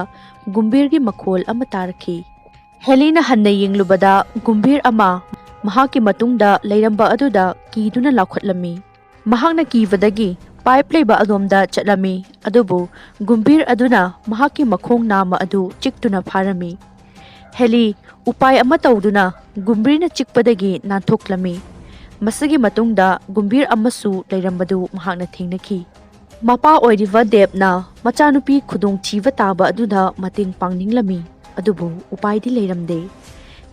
ꯒꯨꯝꯕꯤꯔꯒꯤ ꯃꯈꯣꯜ ꯑꯃ ꯇꯥꯔꯛꯈꯤ꯫ ꯍꯦꯂꯤꯅ ꯍꯟꯅ ꯌꯦꯡꯂꯨꯕꯗ ꯒꯨꯝꯕꯤꯔ ꯑꯃ ꯃꯍꯥꯛꯀꯤ ꯃꯇꯨꯡꯗ ꯂꯩꯔꯝꯕ ꯑꯗꯨꯗ ꯀꯤꯗꯨꯅ ꯂꯥꯎꯈꯠꯂꯝꯃꯤ꯫ ꯃꯍꯥꯛꯅ ꯀꯤꯕꯗꯒꯤ ꯄꯥꯏꯞ ꯂꯩꯕ ꯑꯗꯣꯝꯗ ꯆꯠꯂꯝꯃꯤ, ꯑꯗꯨꯕꯨ ꯒꯨꯝꯕꯤꯔ ꯑꯗꯨꯅ ꯃꯍꯥꯛꯀꯤ ꯃꯈꯣꯡ ꯅꯥꯝꯃ ꯑꯗꯨ ꯆꯤꯛꯇꯨꯅ ꯐꯥꯔꯝꯃꯤ꯫ ꯍꯦꯂꯤ ꯎꯄꯥꯏ ꯑꯃ ꯇꯧꯗꯨꯅ ꯒꯨꯝꯕꯤꯔꯅ ꯆꯤꯛꯄꯗꯒꯤ ꯅꯥꯟꯊꯣꯛꯂꯝꯃꯤ꯫ ꯃꯁꯤꯒꯤ ꯃꯇꯨꯡꯗ ꯒꯨꯝꯕꯤꯔ ꯑꯃꯁꯨ ꯂꯩꯔꯝꯕꯗꯨ ꯃꯍꯥꯛꯅ ꯊꯦꯡꯅꯈꯤ꯫ ꯃꯄꯥ ꯑꯣꯏꯔꯤꯕ ꯗꯦꯕꯅ ꯃꯆꯥꯅꯨꯄꯤ ꯈꯨꯗꯣꯡꯊꯤꯕ ꯇꯥꯕ ꯑꯗꯨꯗ ꯃꯇꯦꯡ ꯄꯥꯡꯅꯤꯡꯂꯝꯃꯤ, ꯑꯗꯨꯕꯨ ꯎꯄꯥꯏꯗꯤ ꯂꯩꯔꯝꯗꯦ꯫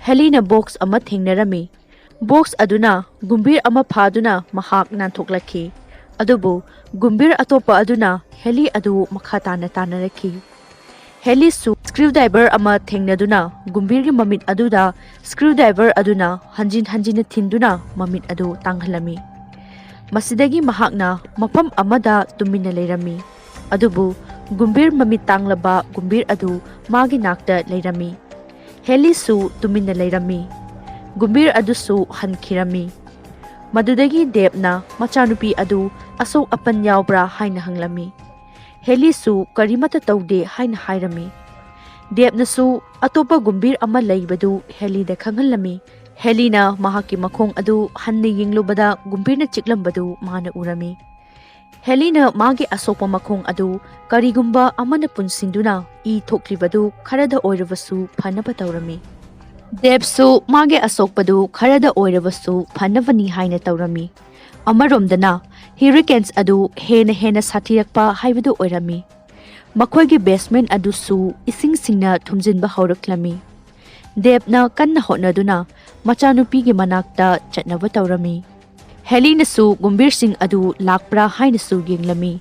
ꯍꯦꯂꯤꯅ ꯕꯣꯛꯁ ꯑꯃ ꯊꯦꯡꯅꯔꯝꯃꯤ꯫ ꯕꯣꯛꯁ ꯑꯗꯨꯅ ꯒꯨꯝꯕꯤꯔ ꯑꯃ ꯐꯥꯗꯨꯅ ꯃꯍꯥꯛ ꯅꯥꯟꯊꯣꯛꯂꯛꯈꯤ꯫ ꯑꯗꯨꯕꯨ ꯒꯨꯝꯕꯤꯔ ꯑꯇꯣꯞꯄ ꯑꯗꯨꯅ ꯍꯦꯂꯤ ꯑꯗꯨ ꯃꯈꯥ ꯇꯥꯅ ꯇꯥꯟꯅꯔꯛꯈꯤ꯫ ꯍꯦꯂꯤꯁꯨ ꯁ꯭ꯀ꯭ꯔꯨ ꯗ꯭ꯔꯥꯏꯚꯔ ꯑꯃ ꯊꯦꯡꯅꯗꯨꯅ ꯒꯨꯝꯕꯤꯔꯒꯤ ꯃꯃꯤꯠ ꯑꯗꯨꯗ ꯁ꯭ꯀ꯭ꯔꯨ ꯗ꯭ꯔꯥꯏꯚꯔ ꯑꯗꯨꯅ ꯍꯟꯖꯤꯟ ꯍꯟꯖꯤꯟꯅ ꯊꯤꯟꯗꯨꯅ ꯃꯃꯤꯠ ꯑꯗꯨ ꯇꯥꯡꯍꯜꯂꯝꯃꯤ꯫ ꯃꯁꯤꯗꯒꯤ ꯃꯍꯥꯛꯅ ꯃꯐꯝ ꯑꯃꯗ ꯇꯨꯃꯤꯟꯅ ꯂꯩꯔꯝꯃꯤ꯫ ꯑꯗꯨꯕꯨ ꯒꯨꯝꯕꯤꯔ ꯃꯃꯤꯠ ꯇꯥꯡꯂꯕ ꯒꯨꯝꯕꯤꯔ ꯑꯗꯨ ꯃꯥꯒꯤ ꯅꯥꯛꯇ ꯂꯩꯔꯝꯃꯤ꯫ ꯍꯦꯂꯤꯁꯨ ꯇꯨꯃꯤꯟꯅ ꯂꯩꯔꯝꯃꯤ꯫ ꯒꯨꯝꯕꯤꯔ ꯑꯗꯨꯁꯨ ꯍꯟꯈꯤꯔꯝꯃꯤ꯫ ꯃꯗꯨꯗꯒꯤ ꯗꯦꯕꯅ ꯃꯆꯥꯅꯨꯄꯤ ꯑꯗꯨ ꯑꯁꯣꯛ ꯑꯄꯟ ꯌꯥꯎꯕ꯭ꯔꯥ ꯍꯥꯏꯅ ꯍꯪꯂꯝꯃꯤ꯫ ꯍꯦꯂꯤꯁꯨ ꯀꯔꯤꯃꯠꯇ ꯇꯧꯗꯦ ꯍꯥꯏꯅ ꯍꯥꯏꯔꯝꯃꯤ꯫ ꯗꯦꯕꯅꯁꯨ ꯑꯇꯣꯞꯄ ꯒꯨꯝꯕꯤꯔ ꯑꯃ ꯂꯩꯕꯗꯨ ꯍꯦꯂꯤꯗ ꯈꯪꯍꯜꯂꯝꯃꯤ꯫ ꯍꯦꯂꯤꯅ ꯃꯍꯥꯛꯀꯤ ꯃꯈꯣꯡ ꯑꯗꯨ ꯍꯟꯅ ꯌꯦꯡꯂꯨꯕꯗ ꯒꯨꯝꯕꯤꯔꯅ ꯆꯤꯛꯂꯝꯕꯗꯨ ꯃꯥꯅ ꯎꯔꯝꯃꯤ꯫ ꯍꯦꯂꯤꯅ ꯃꯥꯒꯤ ꯑꯁꯣꯛꯄ ꯃꯈꯣꯡ ꯑꯗꯨ ꯀꯔꯤꯒꯨꯝꯕ ꯑꯃꯅ ꯄꯨꯟꯁꯤꯟꯗꯨꯅ ꯏ ꯊꯣꯛꯂꯤꯕꯗꯨ ꯈꯔꯗ ꯑꯣꯏꯔꯕꯁꯨ ꯐꯅꯕ ꯇꯧꯔꯝꯃꯤ꯫ ꯗꯦꯕꯁꯨ ꯃꯥꯒꯤ ꯑꯁꯣꯛꯄꯗꯨ ꯈꯔꯗ ꯑꯣꯏꯔꯕꯁꯨ ꯐꯅꯕꯅꯤ ꯍꯥꯏꯅ ꯇꯧꯔꯝꯃꯤ꯫ ꯑꯃꯔꯣꯝꯗꯅ ꯍꯔꯤꯀꯦꯟꯁ ꯑꯗꯨ ꯍꯦꯟꯅ ꯍꯦꯟꯅ ꯁꯥꯊꯤꯔꯛꯄ ꯍꯥꯏꯕꯗꯨ ꯑꯣꯏꯔꯝꯃꯤ꯫ ꯃꯈꯣꯏꯒꯤ ꯕꯦꯁꯃꯦꯟ ꯑꯗꯨꯁꯨ ꯏꯁꯤꯡꯁꯤꯡꯅ ꯊꯨꯝꯖꯤꯟꯕ ꯍꯧꯔꯛꯂꯝꯃꯤ꯫ ꯗꯦꯕꯅ ꯀꯟꯅ ꯍꯣꯠꯅꯗꯨꯅ ꯃꯆꯥꯅꯨꯄꯤꯒꯤ ꯃꯅꯥꯛꯇ ꯆꯠꯅꯕ ꯇꯧꯔꯝꯃꯤ꯫ ꯍꯦꯂꯤꯅꯁꯨ ꯒꯨꯝꯕꯤꯔꯁꯤꯡ ꯑꯗꯨ ꯂꯥꯛꯄ꯭ꯔꯥ ꯍꯥꯏꯅꯁꯨ ꯌꯦꯡꯂꯝꯃꯤ꯫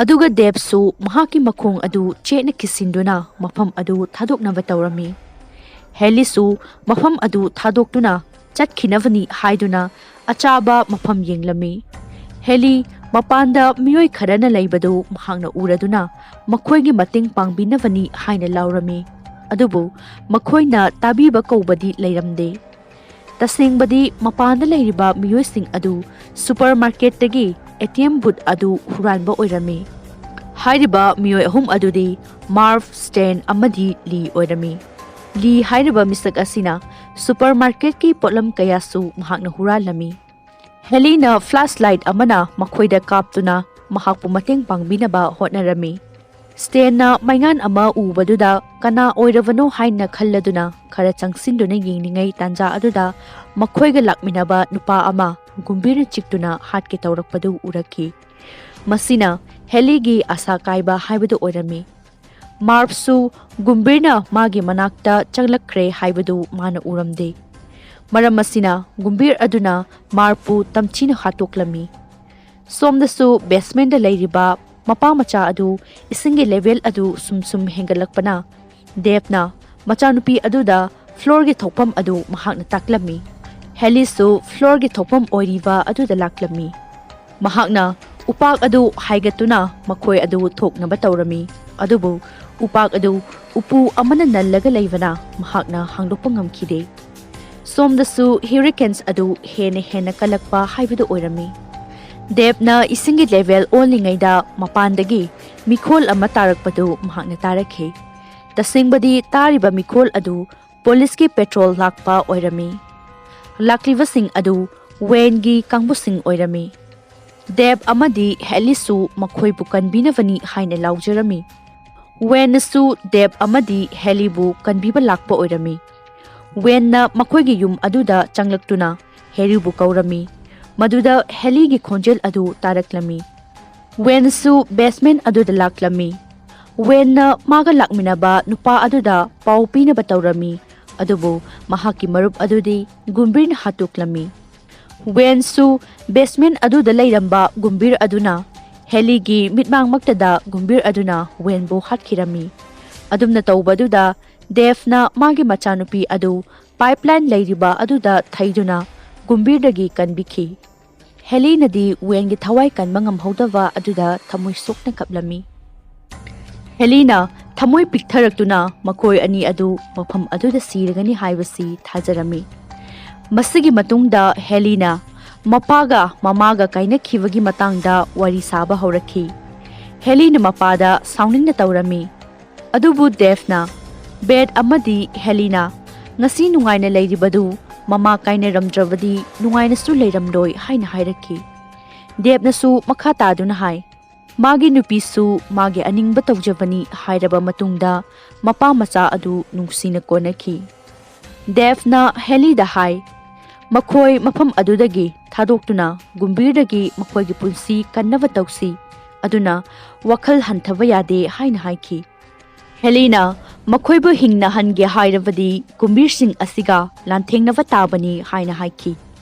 ꯑꯗꯨꯒ ꯗꯦꯕꯁꯨ ꯃꯍꯥꯛꯀꯤ ꯃꯈꯣꯡ ꯑꯗꯨ ꯆꯦꯠꯅ ꯀꯤꯁꯤꯟꯗꯨꯅ ꯃꯐꯝ ꯑꯗꯨ ꯊꯥꯗꯣꯛꯅꯕ ꯇꯧꯔꯝꯃꯤ꯫ ꯍꯦꯂꯤꯁꯨ ꯃꯐꯝ ꯑꯗꯨ ꯊꯥꯗꯣꯛꯇꯨꯅ ꯆꯠꯈꯤꯅꯕꯅꯤ ꯍꯥꯏꯗꯨꯅ ꯑꯆꯥꯕ ꯃꯐꯝ ꯌꯦꯡꯂꯝꯃꯤ꯫ ꯍꯦꯂꯤ ꯃꯄꯥꯟꯗ ꯃꯤꯑꯣꯏ ꯈꯔꯅ ꯂꯩꯕꯗꯨ ꯃꯍꯥꯛꯅ ꯎꯔꯗꯨꯅ ꯃꯈꯣꯏꯒꯤ ꯃꯇꯦꯡ ꯄꯥꯡꯕꯤꯅꯕꯅꯤ ꯍꯥꯏꯅ ꯂꯥꯎꯔꯝꯃꯤ꯫ ꯑꯗꯨꯕꯨ ꯃꯈꯣꯏꯅ ꯇꯥꯕꯤꯕ ꯀꯧꯕꯗꯤ ꯂꯩꯔꯝꯗꯦ꯫ ꯇꯁꯦꯡꯕꯗꯤ ꯃꯄꯥꯟꯗ ꯂꯩꯔꯤꯕ ꯃꯤꯑꯣꯏꯁꯤꯡ ꯑꯗꯨ ꯁꯨꯄꯔ ꯃꯥꯔꯀꯦꯠꯇꯒꯤ ꯑꯦ ꯇꯤ ꯑꯦꯝ ꯕꯨꯠ ꯑꯗꯨ ꯍꯨꯔꯥꯟꯕ ꯑꯣꯏꯔꯝꯃꯤ꯫ ꯍꯥꯏꯔꯤꯕ ꯃꯤꯑꯣꯏ ꯑꯍꯨꯝ ꯑꯗꯨꯗꯤ ꯃꯥꯔꯚ, ꯁ꯭ꯇꯦꯟ ꯑꯃꯗꯤ ꯂꯤ ꯑꯣꯏꯔꯝꯃꯤ꯫ ꯂꯤ ꯍꯥꯏꯔꯤꯕ ꯃꯤꯁꯛ ꯑꯁꯤꯅ ꯁꯨꯄꯔ ꯃꯥꯔꯀꯦꯠꯀꯤ ꯄꯣꯠꯂꯝ ꯀꯌꯥꯁꯨ ꯃꯍꯥꯛꯅ ꯍꯨꯔꯥꯜꯂꯝꯃꯤ꯫ ꯍꯦꯂꯤꯅ ꯐ꯭ꯂꯥꯁ ꯂꯥꯏꯠ ꯑꯃꯅ ꯃꯈꯣꯏꯗ ꯀꯥꯞꯇꯨꯅ ꯃꯍꯥꯛꯄꯨ ꯃꯇꯦꯡ ꯄꯥꯡꯕꯤꯅꯕ ꯍꯣꯠꯅꯔꯝꯃꯤ꯫ ꯁ꯭ꯇꯦꯟꯅ ꯃꯩꯉꯥꯟ ꯑꯃ ꯎꯕꯗꯨꯗ ꯀꯅꯥ ꯑꯣꯏꯔꯕꯅꯣ ꯍꯥꯏꯅ ꯈꯜꯂꯗꯨꯅ ꯈꯔ ꯆꯪꯁꯤꯟꯗꯨꯅ ꯌꯦꯡꯂꯤꯉꯩ ꯇꯥꯟꯖꯥ ꯑꯗꯨꯗ ꯃꯈꯣꯏꯒ ꯂꯥꯛꯃꯤꯟꯅꯕ ꯅꯨꯄꯥ ꯑꯃ ꯒꯨꯝꯚꯤꯔꯅ ꯆꯤꯛꯇꯨꯅ ꯍꯥꯠꯀꯦ ꯇꯧꯔꯛꯄꯗꯨ ꯎꯔꯛꯈꯤ꯫ ꯃꯁꯤꯅ ꯍꯦꯂꯤꯒꯤ ꯑꯥꯁꯥ ꯀꯥꯏꯕ ꯍꯥꯏꯕꯗꯨ ꯑꯣꯏꯔꯝꯃꯤ꯫ ꯃꯥꯔꯚꯁꯨ ꯒꯨꯝꯚꯤꯔꯅ ꯃꯥꯒꯤ ꯃꯅꯥꯛꯇ ꯆꯪꯂꯛꯈ꯭ꯔꯦ ꯍꯥꯏꯕꯗꯨ ꯃꯥꯅ ꯎꯔꯝꯗꯦ꯫ ꯃꯔꯝ ꯑꯁꯤꯅ ꯒꯨꯝꯚꯤꯔ ꯑꯗꯨꯅ ꯃꯥꯔꯚꯄꯨ ꯇꯝꯊꯤꯅ ꯍꯥꯠꯇꯣꯛꯂꯝꯃꯤ꯫ ꯁꯣꯝꯗꯁꯨ ꯕꯦꯁꯃꯦꯟꯗ ꯂꯩꯔꯤꯕ ꯃꯄꯥ ꯃꯆꯥ ꯑꯗꯨ ꯏꯁꯤꯡꯒꯤ ꯂꯦꯚꯦꯜ ꯑꯗꯨ ꯁꯨꯝ ꯁꯨꯝ ꯍꯦꯟꯒꯠꯂꯛꯄꯅ ꯗꯦꯕꯅ ꯃꯆꯥꯅꯨꯄꯤ ꯑꯗꯨꯗ ꯐ꯭ꯂꯣꯔꯒꯤ ꯊꯣꯛꯐꯝ ꯑꯗꯨ ꯃꯍꯥꯛꯅ ꯇꯥꯛꯂꯝꯃꯤ꯫ ꯍꯦꯂꯤꯁꯨ ꯐ꯭ꯂꯣꯔꯒꯤ ꯊꯣꯛꯐꯝ ꯑꯣꯏꯔꯤꯕ ꯑꯗꯨꯗ ꯂꯥꯛꯂꯝꯃꯤ꯫ ꯃꯍꯥꯛꯅ ꯎꯄꯥꯛ ꯑꯗꯨ ꯍꯥꯏꯒꯠꯇꯨꯅ ꯃꯈꯣꯏ ꯑꯗꯨ ꯊꯣꯛꯅꯕ ꯇꯧꯔꯝꯃꯤ꯫ ꯑꯗꯨꯕꯨ ꯎꯄꯥꯛ ꯑꯗꯨ ꯎꯄꯨ ꯑꯃꯅ ꯅꯜꯂꯒ ꯂꯩꯕꯅ ꯃꯍꯥꯛꯅ ꯍꯥꯡꯗꯣꯛꯄ ꯉꯝꯈꯤꯗꯦ꯫ ꯁꯣꯝꯗꯁꯨ ꯍ꯭ꯌꯨꯔꯤꯀꯦꯟꯁ ꯑꯗꯨ ꯍꯦꯟꯅ ꯍꯦꯟꯅ ꯀꯜꯂꯛꯄ ꯍꯥꯏꯕꯗꯨ ꯑꯣꯏꯔꯝꯃꯤ꯫ ꯗꯦꯕꯅ ꯏꯁꯤꯡꯒꯤ ꯂꯦꯚꯦꯜ ꯑꯣꯜꯂꯤꯉꯩꯗ ꯃꯄꯥꯟꯗꯒꯤ ꯃꯤꯈꯣꯜ ꯑꯃ ꯇꯥꯔꯛꯄꯗꯨ ꯃꯍꯥꯛꯅ ꯇꯥꯔꯛꯈꯤ꯫ ꯇꯁꯦꯡꯕꯗꯤ ꯇꯥꯔꯤꯕ ꯃꯤꯈꯣꯜ ꯑꯗꯨ ꯄꯨꯂꯤꯁꯀꯤ ꯄꯦꯇ꯭ꯔꯣꯜ ꯂꯥꯛꯄ ꯑꯣꯏꯔꯝꯃꯤ꯫ ꯂꯥꯛꯂꯤꯕꯁꯤꯡ ꯑꯗꯨ ꯋꯦꯟꯒꯤ ꯀꯥꯡꯕꯨꯁꯤꯡ ꯑꯣꯏꯔꯝꯃꯤ꯫ ꯗꯦꯕ ꯑꯃꯗꯤ ꯍꯦꯂꯤꯁꯨ ꯃꯈꯣꯏꯕꯨ ꯀꯟꯕꯤꯅꯕꯅꯤ ꯍꯥꯏꯅ ꯂꯥꯎꯖꯔꯝꯃꯤ꯫ ꯋꯦꯟꯅꯁꯨ ꯗꯦꯕ ꯑꯃꯗꯤ ꯍꯦꯂꯤꯕꯨ ꯀꯟꯕꯤꯕ ꯂꯥꯛꯄ ꯑꯣꯏꯔꯝꯃꯤ꯫ ꯋꯦꯟꯅ ꯃꯈꯣꯏꯒꯤ ꯌꯨꯝ ꯑꯗꯨꯗ ꯆꯪꯂꯛꯇꯨꯅ ꯍꯦꯂꯤꯕꯨ ꯀꯧꯔꯝꯃꯤ꯫ ꯃꯗꯨꯗ ꯍꯦꯂꯤꯒꯤ ꯈꯣꯟꯖꯦꯜ ꯑꯗꯨ ꯇꯥꯔꯛꯂꯝꯃꯤ꯫ ꯋꯦꯟꯁꯨ ꯕꯦꯁꯃꯦꯟ ꯑꯗꯨꯗ ꯂꯥꯛꯂꯝꯃꯤ꯫ ꯋꯦꯟꯅ ꯃꯥꯒ ꯂꯥꯛꯃꯤꯟꯅꯕ ꯅꯨꯄꯥ ꯑꯗꯨꯗ ꯄꯥꯎ ꯄꯤꯅꯕ ꯇꯧꯔꯝꯃꯤ, ꯑꯗꯨꯕꯨ ꯃꯍꯥꯛꯀꯤ ꯃꯔꯨꯞ ꯑꯗꯨꯗꯤ ꯒꯨꯝꯕꯤꯔꯅ ꯍꯥꯠꯇꯣꯛꯂꯝꯃꯤ꯫ ꯋꯦꯟꯁꯨ ꯕꯦꯁꯃꯦꯟ ꯑꯗꯨꯗ ꯂꯩꯔꯝꯕ ꯒꯨꯝꯕꯤꯔ ꯑꯗꯨꯅ ꯍꯦꯂꯤꯒꯤ ꯃꯤꯠꯃꯥꯡꯃꯛꯇꯗ ꯒꯨꯝꯕꯤꯔ ꯑꯗꯨꯅ ꯋꯦꯟꯕꯨ ꯍꯥꯠꯈꯤꯔꯝꯃꯤ꯫ ꯑꯗꯨꯝꯅ ꯇꯧꯕꯗꯨꯗ ꯗꯦꯚꯅ ꯃꯥꯒꯤ ꯃꯆꯥꯅꯨꯄꯤ ꯑꯗꯨ ꯄꯥꯏꯞꯂꯥꯏꯟ ꯂꯩꯔꯤꯕ ꯑꯗꯨꯗ ꯊꯩꯗꯨꯅ ꯒꯨꯝꯚꯤꯔꯗꯒꯤ ꯀꯟꯕꯤꯈꯤ꯫ ꯍꯦꯂꯤꯅꯗꯤ ꯋꯦꯟꯒꯤ ꯊꯋꯥꯏ ꯀꯟꯕ ꯉꯝꯍꯧꯗꯕ ꯑꯗꯨꯗ ꯊꯃꯣꯏ ꯁꯣꯛꯅ ꯀꯞꯂꯝꯃꯤ꯫ ꯍꯦꯂꯤꯅ ꯊꯃꯣꯏ ꯄꯤꯛꯊꯔꯛꯇꯨꯅ ꯃꯈꯣꯏ ꯑꯅꯤ ꯑꯗꯨ ꯃꯐꯝ ꯑꯗꯨꯗ ꯁꯤꯔꯒꯅꯤ ꯍꯥꯏꯕꯁꯤ ꯊꯥꯖꯔꯝꯃꯤ꯫ ꯃꯁꯤꯒꯤ ꯃꯇꯨꯡꯗ ꯍꯦꯂꯤꯅ ꯃꯄꯥꯒ ꯃꯃꯥꯒ ꯀꯥꯏꯅꯈꯤꯕꯒꯤ ꯃꯇꯥꯡꯗ ꯋꯥꯔꯤ ꯁꯥꯕ ꯍꯧꯔꯛꯈꯤ꯫ ꯍꯦꯂꯤꯅ ꯃꯄꯥꯗ ꯁꯥꯎꯅꯤꯡꯅ ꯇꯧꯔꯝꯃꯤ꯫ ꯑꯗꯨꯕꯨ ꯗꯦꯚꯅ, "ꯕꯦꯠ ꯑꯃꯗꯤ ꯍꯦꯂꯤꯅ ꯉꯁꯤ ꯅꯨꯡꯉꯥꯏꯅ ꯂꯩꯔꯤꯕꯗꯨ ꯃꯃꯥ ꯀꯥꯏꯅꯔꯝꯗ꯭ꯔꯕꯗꯤ ꯅꯨꯡꯉꯥꯏꯅꯁꯨ ꯂꯩꯔꯝꯂꯣꯏ" ꯍꯥꯏꯅ ꯍꯥꯏꯔꯛꯈꯤ꯫ ꯗꯦꯚꯅꯁꯨ ꯃꯈꯥ ꯇꯥꯗꯨꯅ ꯍꯥꯏ, "ꯃꯥꯒꯤ ꯅꯨꯄꯤꯁꯨ ꯃꯥꯒꯤ ꯑꯅꯤꯡꯕ ꯇꯧꯖꯕꯅꯤ" ꯍꯥꯏꯔꯕ ꯃꯇꯨꯡꯗ ꯃꯄꯥ ꯃꯆꯥ ꯑꯗꯨ ꯅꯨꯡꯁꯤꯅ ꯀꯣꯟꯅꯈꯤ꯫ ꯗꯦꯚꯅ ꯍꯦꯂꯤꯗ ꯍꯥꯏ, "ꯃꯈꯣꯏ ꯃꯐꯝ ꯑꯗꯨꯗꯒꯤ ꯊꯥꯗꯣꯛꯇꯨꯅ ꯒꯨꯝꯚꯤꯔꯗꯒꯤ ꯃꯈꯣꯏꯒꯤ ꯄꯨꯟꯁꯤ ꯀꯟꯅꯕ ꯇꯧꯁꯤ, ꯑꯗꯨꯅ ꯋꯥꯈꯜ ꯍꯟꯊꯕ ꯌꯥꯗꯦ" ꯍꯥꯏꯅ ꯍꯥꯏꯈꯤ꯫ ꯍꯦꯂꯤꯅ ꯃꯈꯣꯏꯕꯨ ꯍꯤꯡꯅ ꯍꯟꯒꯦ ꯍꯥꯏꯔꯕꯗꯤ ꯒꯨꯝꯚꯤꯔꯁꯤꯡ ꯑꯁꯤꯒ ꯂꯥꯟꯊꯦꯡꯅꯕ ꯇꯥꯕꯅꯤ ꯍꯥꯏꯅ ꯍꯥꯏꯈꯤ꯫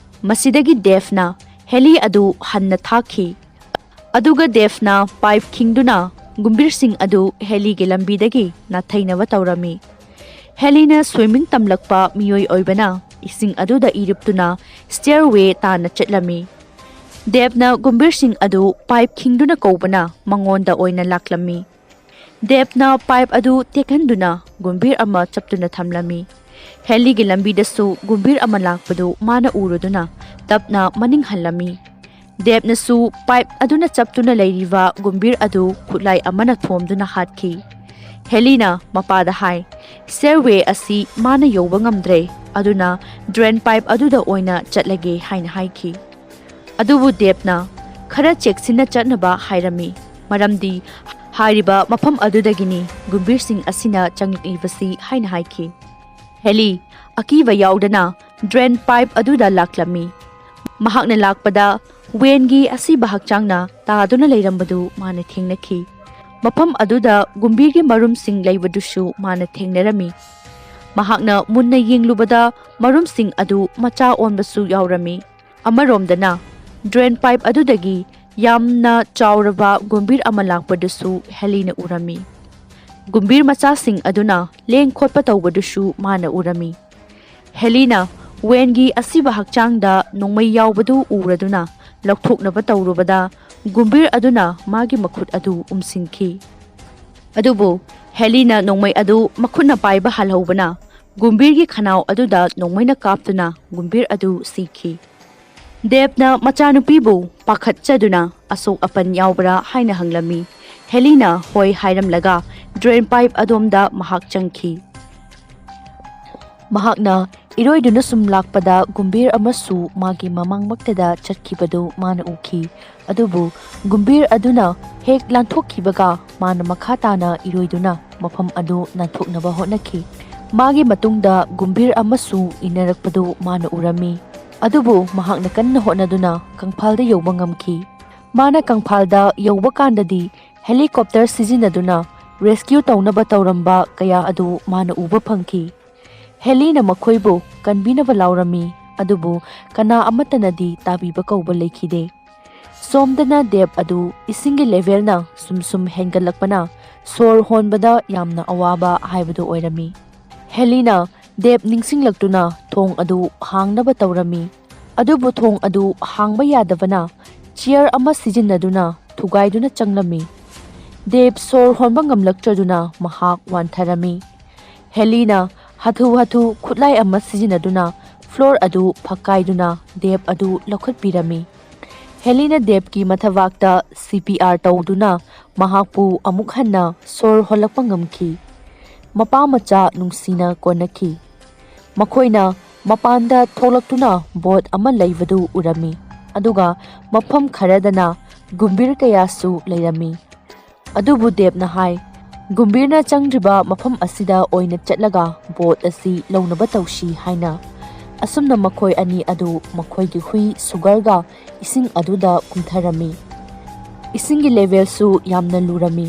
ꯃꯁꯤꯗꯒꯤ ꯗꯦꯚꯅ ꯍꯦꯂꯤ ꯑꯗꯨ ꯍꯟꯅ ꯊꯥꯈꯤ꯫ ꯑꯗꯨꯒ ꯗꯦꯚꯅ ꯄꯥꯏꯞ ꯈꯤꯡꯗꯨꯅ ꯒꯨꯝꯚꯤꯔꯁꯤꯡ ꯑꯗꯨ ꯍꯦꯂꯤꯒꯤ ꯂꯝꯕꯤꯗꯒꯤ ꯅꯥꯊꯩꯅꯕ ꯇꯧꯔꯝꯃꯤ꯫ ꯍꯦꯂꯤꯅ ꯁ꯭ꯋꯤꯃꯤꯡ ꯇꯝꯂꯛꯄ ꯃꯤꯑꯣꯏ ꯑꯣꯏꯕꯅ ꯏꯁꯤꯡ ꯑꯗꯨꯗ ꯏꯔꯨꯞꯇꯨꯅ ꯁ꯭ꯇꯦꯌꯔꯋꯦ ꯇꯥꯟꯅ ꯆꯠꯂꯝꯃꯤ꯫ ꯗꯦꯚꯅ ꯒꯨꯝꯚꯤꯔꯁꯤꯡ ꯑꯗꯨ ꯄꯥꯏꯞ ꯈꯤꯡꯗꯨꯅ ꯀꯧꯕꯅ ꯃꯉꯣꯟꯗ ꯑꯣꯏꯅ ꯂꯥꯛꯂꯝꯃꯤ꯫ ꯗꯦꯚꯅ ꯄꯥꯏꯞ ꯑꯗꯨ ꯇꯦꯛꯍꯟꯗꯨꯅ ꯒꯨꯝꯚꯤꯔ ꯑꯃ ꯆꯞꯇꯨꯅ ꯊꯝꯂꯝꯃꯤ꯫ ꯍꯦꯂꯤꯒꯤ ꯂꯝꯕꯤꯗꯁꯨ ꯒꯨꯝꯚꯤꯔ ꯑꯃ ꯂꯥꯛꯄꯗꯨ ꯃꯥꯅ ꯎꯔꯨꯗꯨꯅ ꯇꯞꯅ ꯃꯅꯤꯡ ꯍꯜꯂꯝꯃꯤ꯫ ꯗꯦꯚꯅꯁꯨ ꯄꯥꯏꯞ ꯑꯗꯨꯅ ꯆꯞꯇꯨꯅ ꯂꯩꯔꯤꯕ ꯒꯨꯝꯚꯤꯔ ꯑꯗꯨ ꯈꯨꯠꯂꯥꯏ ꯑꯃꯅ ꯊꯣꯝꯗꯨꯅ ꯍꯥꯠꯈꯤ꯫ ꯍꯦꯂꯤꯅ ꯃꯄꯥꯗ ꯍꯥꯏ, "ꯁ꯭ꯇꯦꯌꯔꯋꯦ ꯑꯁꯤ ꯃꯥꯅ ꯌꯧꯕ ꯉꯝꯗ꯭ꯔꯦ, ꯑꯗꯨꯅ ꯗ꯭ꯔꯦꯟ ꯄꯥꯏꯞ ꯑꯗꯨꯗ ꯑꯣꯏꯅ ꯆꯠꯂꯒꯦ" ꯍꯥꯏꯅ ꯍꯥꯏꯈꯤ꯫ ꯑꯗꯨꯕꯨ ꯗꯦꯚꯅ ꯈꯔ ꯆꯦꯛꯁꯤꯟꯅ ꯆꯠꯅꯕ ꯍꯥꯏꯔꯝꯃꯤ, ꯃꯔꯝꯗꯤ ꯍꯥꯏꯔꯤꯕ ꯃꯐꯝ ꯑꯗꯨꯗꯒꯤꯅꯤ ꯒꯨꯝꯚꯤꯔꯁꯤꯡ ꯑꯁꯤꯅ ꯆꯪꯂꯛꯂꯤꯕꯁꯤ ꯍꯥꯏꯅ ꯍꯥꯏꯈꯤ꯫ ꯍꯦꯂꯤ ꯑꯀꯤꯕ ꯌꯥꯎꯗꯅ ꯗ꯭ꯔꯦꯟ ꯄꯥꯏꯞ ꯑꯗꯨꯗ ꯂꯥꯛꯂꯝꯃꯤ꯫ ꯃꯍꯥꯛꯅ ꯂꯥꯛꯄꯗ ꯋꯦꯟꯒꯤ ꯑꯁꯤꯕ ꯍꯛꯆꯥꯡꯅ ꯇꯥꯗꯨꯅ ꯂꯩꯔꯝꯕꯗꯨ ꯃꯥꯅ ꯊꯦꯡꯅꯈꯤ꯫ ꯃꯐꯝ ꯑꯗꯨꯗ ꯒꯨꯝꯚꯤꯔꯒꯤ ꯃꯔꯨꯝꯁꯤꯡ ꯂꯩꯕꯗꯨꯁꯨ ꯃꯥꯅ ꯊꯦꯡꯅꯔꯝꯃꯤ꯫ ꯃꯍꯥꯛꯅ ꯃꯨꯟꯅ ꯌꯦꯡꯂꯨꯕꯗ ꯃꯔꯨꯝꯁꯤꯡ ꯑꯗꯨ ꯃꯆꯥ ꯑꯣꯟꯕꯁꯨ ꯌꯥꯎꯔꯝꯃꯤ꯫ ꯑꯃꯔꯣꯝꯗꯅ ꯗ꯭ꯔꯦꯟ ꯄꯥꯏꯞ ꯑꯗꯨꯗꯒꯤ ꯌꯥꯝꯅ ꯆꯥꯎꯔꯕ ꯒꯨꯝꯚꯤꯔ ꯑꯃ ꯂꯥꯛꯄꯗꯨꯁꯨ ꯍꯦꯂꯤꯅ ꯎꯔꯝꯃꯤ꯫ ꯒꯨꯝꯕꯤꯔ ꯃꯆꯥꯁꯤꯡ ꯑꯗꯨꯅ ꯂꯦꯡ ꯈꯣꯠꯄ ꯇꯧꯕꯗꯨꯁꯨ ꯃꯥꯅ ꯎꯔꯝꯃꯤ꯫ ꯍꯦꯂꯤꯅ ꯋꯦꯟꯒꯤ ꯑꯁꯤꯕ ꯍꯛꯆꯥꯡꯗ ꯅꯣꯡꯃꯩ ꯌꯥꯎꯕꯗꯨ ꯎꯔꯗꯨꯅ ꯂꯧꯊꯣꯛꯅꯕ ꯇꯧꯔꯨꯕꯗ ꯒꯨꯝꯕꯤꯔ ꯑꯗꯨꯅ ꯃꯥꯒꯤ ꯃꯈꯨꯠ ꯑꯗꯨ ꯎꯝꯁꯤꯟꯈꯤ꯫ ꯑꯗꯨꯕꯨ ꯍꯦꯂꯤꯅ ꯅꯣꯡꯃꯩ ꯑꯗꯨ ꯃꯈꯨꯠꯅ ꯄꯥꯏꯕ ꯍꯜꯍꯧꯕꯅ ꯒꯨꯝꯕꯤꯔꯒꯤ ꯈꯅꯥꯎ ꯑꯗꯨꯗ ꯅꯣꯡꯃꯩꯅ ꯀꯥꯞꯇꯨꯅ ꯒꯨꯝꯕꯤꯔ ꯑꯗꯨ ꯁꯤꯈꯤ꯫ ꯗꯦꯕꯅ ꯃꯆꯥꯅꯨꯄꯤꯕꯨ ꯄꯥꯈꯠꯆꯗꯨꯅ ꯑꯁꯣꯛ ꯑꯄꯟ ꯌꯥꯎꯕ꯭ꯔꯥ ꯍꯥꯏꯅ ꯍꯪꯂꯝꯃꯤ꯫ ꯍꯦꯂꯤꯅ ꯍꯣꯏ ꯍꯥꯏꯔꯝꯂꯒ ꯗ꯭ꯔꯦꯟ ꯄꯥꯏꯞ ꯑꯗꯣꯝꯗ ꯃꯍꯥꯛ ꯆꯪꯈꯤ꯫ ꯃꯍꯥꯛꯅ ꯏꯔꯣꯏꯗꯨꯅ ꯁꯨꯝ ꯂꯥꯛꯄꯗ ꯒꯨꯝꯕꯤꯔ ꯑꯃꯁꯨ ꯃꯥꯒꯤ ꯃꯃꯥꯡꯃꯛꯇꯗ ꯆꯠꯈꯤꯕꯗꯨ ꯃꯥꯅ ꯎꯈꯤ꯫ ꯑꯗꯨꯕꯨ ꯒꯨꯝꯕꯤꯔ ꯑꯗꯨꯅ ꯍꯦꯛ ꯂꯥꯟꯊꯣꯛꯈꯤꯕꯒ ꯃꯥꯅ ꯃꯈꯥ ꯇꯥꯅ ꯏꯔꯣꯏꯗꯨꯅ ꯃꯐꯝ ꯑꯗꯨ ꯅꯥꯟꯊꯣꯛꯅꯕ ꯍꯣꯠꯅꯈꯤ꯫ ꯃꯥꯒꯤ ꯃꯇꯨꯡꯗ ꯒꯨꯝꯕꯤꯔ ꯑꯃꯁꯨ ꯏꯟꯅꯔꯛꯄꯗꯨ ꯃꯥꯅ ꯎꯔꯝꯃꯤ꯫ ꯑꯗꯨꯕꯨ ꯃꯍꯥꯛꯅ ꯀꯟꯅ ꯍꯣꯠꯅꯗꯨꯅ ꯀꯪꯐꯥꯜꯗ ꯌꯧꯕ ꯉꯝꯈꯤ꯫ ꯃꯥꯅ ꯀꯪꯐꯥꯜꯗ ꯌꯧꯕ ꯀꯥꯟꯗꯗꯤ ꯍꯦꯂꯤꯀꯣꯞꯇꯔ ꯁꯤꯖꯤꯟꯅꯗꯨꯅ ꯔꯦꯁꯀ꯭ꯌꯨ ꯇꯧꯅꯕ ꯇꯧꯔꯝꯕ ꯀꯌꯥ ꯑꯗꯨ ꯃꯥꯅ ꯎꯕ ꯐꯪꯈꯤ꯫ ꯍꯦꯂꯤꯅ ꯃꯈꯣꯏꯕꯨ ꯀꯟꯕꯤꯅꯕ ꯂꯥꯎꯔꯝꯃꯤ, ꯑꯗꯨꯕꯨ ꯀꯅꯥ ꯑꯃꯠꯇꯅꯗꯤ ꯇꯥꯕꯤꯕ ꯀꯧꯕ ꯂꯩꯈꯤꯗꯦ꯫ ꯁꯣꯝꯗꯅ ꯗꯦꯕ ꯑꯗꯨ ꯏꯁꯤꯡꯒꯤ ꯂꯦꯚꯦꯜꯅ ꯁꯨꯝ ꯁꯨꯝ ꯍꯦꯟꯒꯠꯂꯛꯄꯅ ꯁꯣꯔ ꯍꯣꯟꯕꯗ ꯌꯥꯝꯅ ꯑꯋꯥꯕ ꯍꯥꯏꯕꯗꯨ ꯑꯣꯏꯔꯝꯃꯤ꯫ ꯍꯦꯂꯤꯅ ꯗꯦꯕ ꯅꯤꯡꯁꯤꯡꯂꯛꯇꯨꯅ ꯊꯣꯡ ꯑꯗꯨ ꯍꯥꯡꯅꯕ ꯇꯧꯔꯝꯃꯤ꯫ ꯑꯗꯨꯕꯨ ꯊꯣꯡ ꯑꯗꯨ ꯍꯥꯡꯕ ꯌꯥꯗꯕꯅ ꯆꯤꯌꯔ ꯑꯃ ꯁꯤꯖꯤꯟꯅꯗꯨꯅ ꯊꯨꯒꯥꯏꯗꯨꯅ ꯆꯪꯂꯝꯃꯤ꯫ ꯗꯦꯕ ꯁꯣꯔ ꯍꯣꯟꯕ ꯉꯝꯂꯛꯇ꯭ꯔꯗꯨꯅ ꯃꯍꯥꯛ ꯋꯥꯟꯊꯔꯝꯃꯤ꯫ ꯍꯦꯂꯤꯅ ꯍꯥꯊꯨ ꯍꯥꯊꯨ ꯈꯨꯠꯂꯥꯏ ꯑꯃ ꯁꯤꯖꯤꯟꯅꯗꯨꯅ ꯐ꯭ꯂꯣꯔ ꯑꯗꯨ ꯐꯛꯀꯥꯏꯗꯨꯅ ꯗꯦꯕ ꯑꯗꯨ ꯂꯧꯈꯠꯄꯤꯔꯝꯃꯤ꯫ ꯍꯦꯂꯤꯅ ꯗꯦꯕꯀꯤ ꯃꯊꯕꯥꯛꯇ ꯁꯤ ꯄꯤ ꯑꯥꯔ ꯇꯧꯗꯨꯅ ꯃꯍꯥꯛꯄꯨ ꯑꯃꯨꯛ ꯍꯟꯅ ꯁꯣꯔ ꯍꯣꯜꯂꯛꯄ ꯉꯝꯈꯤ꯫ ꯃꯄꯥ ꯃꯆꯥ ꯅꯨꯡꯁꯤꯅ ꯀꯣꯟꯅꯈꯤ꯫ ꯃꯈꯣꯏꯅ ꯃꯄꯥꯟꯗ ꯊꯣꯛꯂꯛꯇꯨꯅ ꯕꯣꯠ ꯑꯃ ꯂꯩꯕꯗꯨ ꯎꯔꯝꯃꯤ, ꯑꯗꯨꯒ ꯃꯐꯝ ꯈꯔꯗꯅ ꯒꯨꯝꯕꯤꯔ ꯀꯌꯥꯁꯨ ꯂꯩꯔꯝꯃꯤ꯫ ꯑꯗꯨꯕꯨ ꯗꯦꯕꯅ ꯍꯥꯏ, "ꯒꯨꯝꯕꯤꯔꯅ ꯆꯪꯗ꯭ꯔꯤꯕ ꯃꯐꯝ ꯑꯁꯤꯗ ꯑꯣꯏꯅ ꯆꯠꯂꯒ ꯕꯣꯠ ꯑꯁꯤ ꯂꯧꯅꯕ ꯇꯧꯁꯤ" ꯍꯥꯏꯅ꯫ ꯑꯁꯨꯝꯅ ꯃꯈꯣꯏ ꯑꯅꯤ ꯑꯗꯨ ꯃꯈꯣꯏꯒꯤ ꯍꯨꯏ ꯁꯨꯒꯔꯒ ꯏꯁꯤꯡ ꯑꯗꯨꯗ ꯀꯨꯝꯊꯔꯝꯃꯤ꯫ ꯏꯁꯤꯡꯒꯤ ꯂꯦꯚꯦꯜꯁꯨ ꯌꯥꯝꯅ ꯂꯨꯔꯝꯃꯤ꯫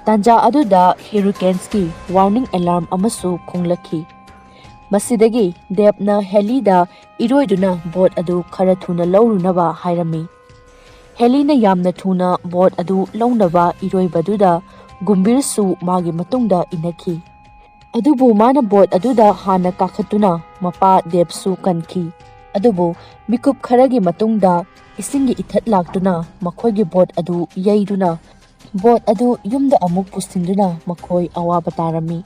ꯇꯥꯟꯖꯥ ꯑꯗꯨꯗ ꯍꯦꯔꯤꯀꯦꯟꯁꯀꯤ ꯋꯥꯔꯅꯤꯡ ꯑꯦꯂꯥꯔꯝ ꯑꯃꯁꯨ ꯈꯣꯡꯂꯛꯈꯤ꯫ ꯃꯁꯤꯗꯒꯤ ꯗꯦꯕꯅ ꯍꯦꯂꯤꯗ ꯏꯔꯣꯏꯗꯨꯅ ꯕꯣꯠ ꯑꯗꯨ ꯈꯔ ꯊꯨꯅ ꯂꯧꯔꯨꯅꯕ ꯍꯥꯏꯔꯝꯃꯤ꯫ ꯍꯦꯂꯤꯅ ꯌꯥꯝꯅ ꯊꯨꯅ ꯕꯣꯠ ꯑꯗꯨ ꯂꯧꯅꯕ ꯏꯔꯣꯏꯕꯗꯨꯗ ꯒꯨꯝꯕꯤꯔꯁꯨ ꯃꯥꯒꯤ ꯃꯇꯨꯡꯗ ꯏꯟꯅꯈꯤ꯫ ꯑꯗꯨꯕꯨ ꯃꯥꯅ ꯕꯣꯠ ꯑꯗꯨꯗ ꯍꯥꯟꯅ ꯀꯥꯈꯠꯇꯨꯅ ꯃꯄꯥ ꯗꯦꯕꯁꯨ ꯀꯟꯈꯤ꯫ ꯑꯗꯨꯕꯨ ꯃꯤꯀꯨꯞ ꯈꯔꯒꯤ ꯃꯇꯨꯡꯗ ꯏꯁꯤꯡꯒꯤ ꯏꯊꯠ ꯂꯥꯛꯇꯨꯅ ꯃꯈꯣꯏꯒꯤ ꯕꯣꯠ ꯑꯗꯨ ꯌꯩꯗꯨꯅ ꯕꯣꯠ ꯑꯗꯨ ꯌꯨꯝꯗ ꯑꯃꯨꯛ ꯄꯨꯁꯤꯟꯗꯨꯅ ꯃꯈꯣꯏ ꯑꯋꯥꯕ ꯇꯥꯔꯝꯃꯤ꯫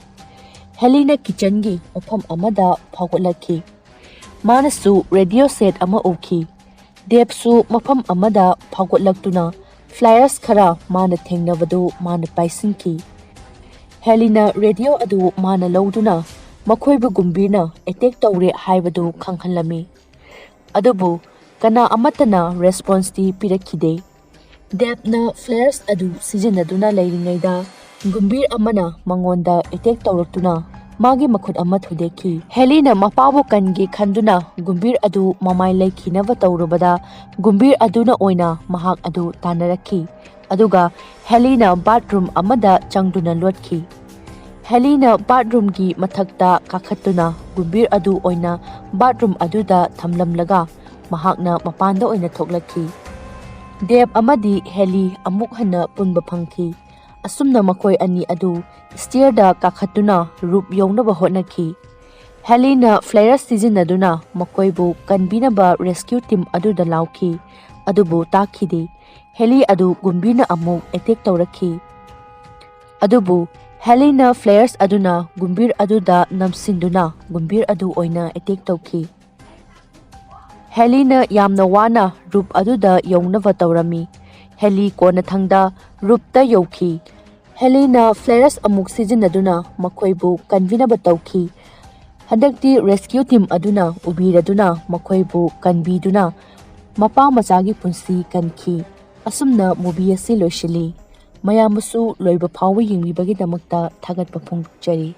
ꯍꯦꯂꯤꯅ ꯀꯤꯆꯟꯒꯤ ꯃꯐꯝ ꯑꯃꯗ ꯐꯥꯎꯒꯠꯂꯛꯈꯤ꯫ ꯃꯥꯅꯁꯨ ꯔꯦꯗꯤꯑꯣ ꯁꯦꯠ ꯑꯃ ꯎꯈꯤ꯫ ꯗꯦꯕꯁꯨ ꯃꯐꯝ ꯑꯃꯗ ꯐꯥꯎꯒꯠꯂꯛꯇꯨꯅ ꯐ꯭ꯂꯥꯌꯔꯁ ꯈꯔ ꯃꯥꯅ ꯊꯦꯡꯅꯕꯗꯨ ꯃꯥꯅ ꯄꯥꯏꯁꯤꯟꯈꯤ꯫ ꯍꯦꯂꯤꯅ ꯔꯦꯗꯤꯑꯣ ꯑꯗꯨ ꯃꯥꯅ ꯂꯧꯗꯨꯅ ꯃꯈꯣꯏꯕꯨ ꯒꯨꯝꯕꯤꯔꯅ ꯑꯦꯇꯦꯛ ꯇꯧꯔꯦ ꯍꯥꯏꯕꯗꯨ ꯈꯪꯍꯜꯂꯝꯃꯤ꯫ ꯑꯗꯨꯕꯨ ꯀꯅꯥ ꯑꯃꯠꯇꯅ ꯔꯦꯁꯄꯣꯟꯁꯇꯤ ꯄꯤꯔꯛꯈꯤꯗꯦ꯫ ꯗꯦꯕꯅ ꯐ꯭ꯂꯦꯌꯔꯁ ꯑꯗꯨ ꯁꯤꯖꯤꯟꯅꯗꯨꯅ ꯂꯩꯔꯤꯉꯩꯗ ꯒꯨꯝꯕꯤꯔ ꯑꯃꯅ ꯃꯉꯣꯟꯗ ꯑꯦꯇꯦꯛ ꯇꯧꯔꯛꯇꯨꯅ ꯃꯥꯒꯤ ꯃꯈꯨꯠ ꯑꯃ ꯊꯨꯗꯦꯛꯈꯤ꯫ ꯍꯦꯂꯤꯅ ꯃꯄꯥꯕꯨ ꯀꯟꯒꯦ ꯈꯟꯗꯨꯅ ꯒꯨꯝꯕꯤꯔ ꯑꯗꯨ ꯃꯃꯥꯏ ꯂꯩꯈꯤꯅꯕ ꯇꯧꯔꯨꯕꯗ ꯒꯨꯝꯕꯤꯔ ꯑꯗꯨꯅ ꯑꯣꯏꯅ ꯃꯍꯥꯛ ꯑꯗꯨ ꯇꯥꯟꯅꯔꯛꯈꯤ꯫ ꯑꯗꯨꯒ ꯍꯦꯂꯤꯅ ꯕꯥꯠꯔꯨꯝ ꯑꯃꯗ ꯆꯪꯗꯨꯅ ꯂꯣꯠꯈꯤ꯫ ꯍꯦꯂꯤꯅ ꯕꯥꯠꯔꯨꯝꯒꯤ ꯃꯊꯛꯇ ꯀꯥꯈꯠꯇꯨꯅ ꯒꯨꯝꯕꯤꯔ ꯑꯗꯨ ꯑꯣꯏꯅ ꯕꯥꯠꯔꯨꯝ ꯑꯗꯨꯗ ꯊꯝꯂꯝꯂꯒ ꯃꯍꯥꯛꯅ ꯃꯄꯥꯟꯗ ꯑꯣꯏꯅ ꯊꯣꯛꯂꯛꯈꯤ꯫ ꯗꯦꯕ ꯑꯃꯗꯤ ꯍꯦꯂꯤ ꯑꯃꯨꯛ ꯍꯟꯅ ꯄꯨꯟꯕ ꯐꯪꯈꯤ꯫ ꯑꯁꯨꯝꯅ ꯃꯈꯣꯏ ꯑꯅꯤ ꯑꯗꯨ ꯁ꯭ꯇꯤꯌꯔꯗ ꯀꯥꯈꯠꯇꯨꯅ ꯔꯨꯞ ꯌꯧꯅꯕ ꯍꯣꯠꯅꯈꯤ꯫ ꯍꯦꯂꯤꯅ ꯐ꯭ꯂꯦꯌꯔꯁ ꯁꯤꯖꯤꯟꯅꯗꯨꯅ ꯃꯈꯣꯏꯕꯨ ꯀꯟꯕꯤꯅꯕ ꯔꯦꯁꯀ꯭ꯌꯨ ꯇꯤꯝ ꯑꯗꯨꯗ ꯂꯥꯎꯈꯤ, ꯑꯗꯨꯕꯨ ꯇꯥꯈꯤꯗꯦ꯫ ꯍꯦꯂꯤ ꯑꯗꯨ ꯒꯨꯝꯕꯤꯔꯅ ꯑꯃꯨꯛ ꯑꯦꯇꯦꯛ ꯇꯧꯔꯛꯈꯤ꯫ ꯑꯗꯨꯕꯨ ꯍꯦꯂꯤꯅ ꯐ꯭ꯂꯦꯌꯔꯁ ꯑꯗꯨꯅ ꯒꯨꯝꯕꯤꯔ ꯑꯗꯨꯗ ꯅꯝꯁꯤꯟꯗꯨꯅ ꯒꯨꯝꯕꯤꯔ ꯑꯗꯨ ꯑꯣꯏꯅ ꯑꯦꯇꯦꯛ ꯇꯧꯈꯤ꯫ ꯍꯦꯂꯤꯅ ꯌꯥꯝꯅ ꯋꯥꯅ ꯔꯨꯞ ꯑꯗꯨꯗ ꯌꯧꯅꯕ ꯇꯧꯔꯝꯃꯤ꯫ ꯍꯦꯂꯤ ꯀꯣꯟꯅꯊꯪꯗ ꯔꯨꯞꯇ ꯌꯧꯈꯤ꯫ ꯍꯦꯂꯤꯅ ꯐ꯭ꯂꯦꯌꯔꯁ ꯑꯃꯨꯛ ꯁꯤꯖꯤꯟꯅꯗꯨꯅ ꯃꯈꯣꯏꯕꯨ ꯀꯟꯕꯤꯅꯕ ꯇꯧꯈꯤ꯫ ꯍꯟꯗꯛꯇꯤ ꯔꯦꯁꯀ꯭ꯌꯨ ꯇꯤꯝ ꯑꯗꯨꯅ ꯎꯕꯤꯔꯗꯨꯅ ꯃꯈꯣꯏꯕꯨ ꯀꯟꯕꯤꯗꯨꯅ ꯃꯄꯥ ꯃꯆꯥꯒꯤ ꯄꯨꯟꯁꯤ ꯀꯟꯈꯤ꯫ ꯑꯁꯨꯝꯅ ꯃꯨꯚꯤ ꯑꯁꯤ ꯂꯣꯏꯁꯤꯜꯂꯤ꯫ ꯃꯌꯥꯝꯕꯨꯁꯨ ꯂꯣꯏꯕ ꯐꯥꯎꯕ ꯌꯦꯡꯕꯤꯕꯒꯤꯗꯃꯛꯇ ꯊꯥꯒꯠꯄ ꯐꯣꯡꯗꯣꯛꯆꯔꯤ꯫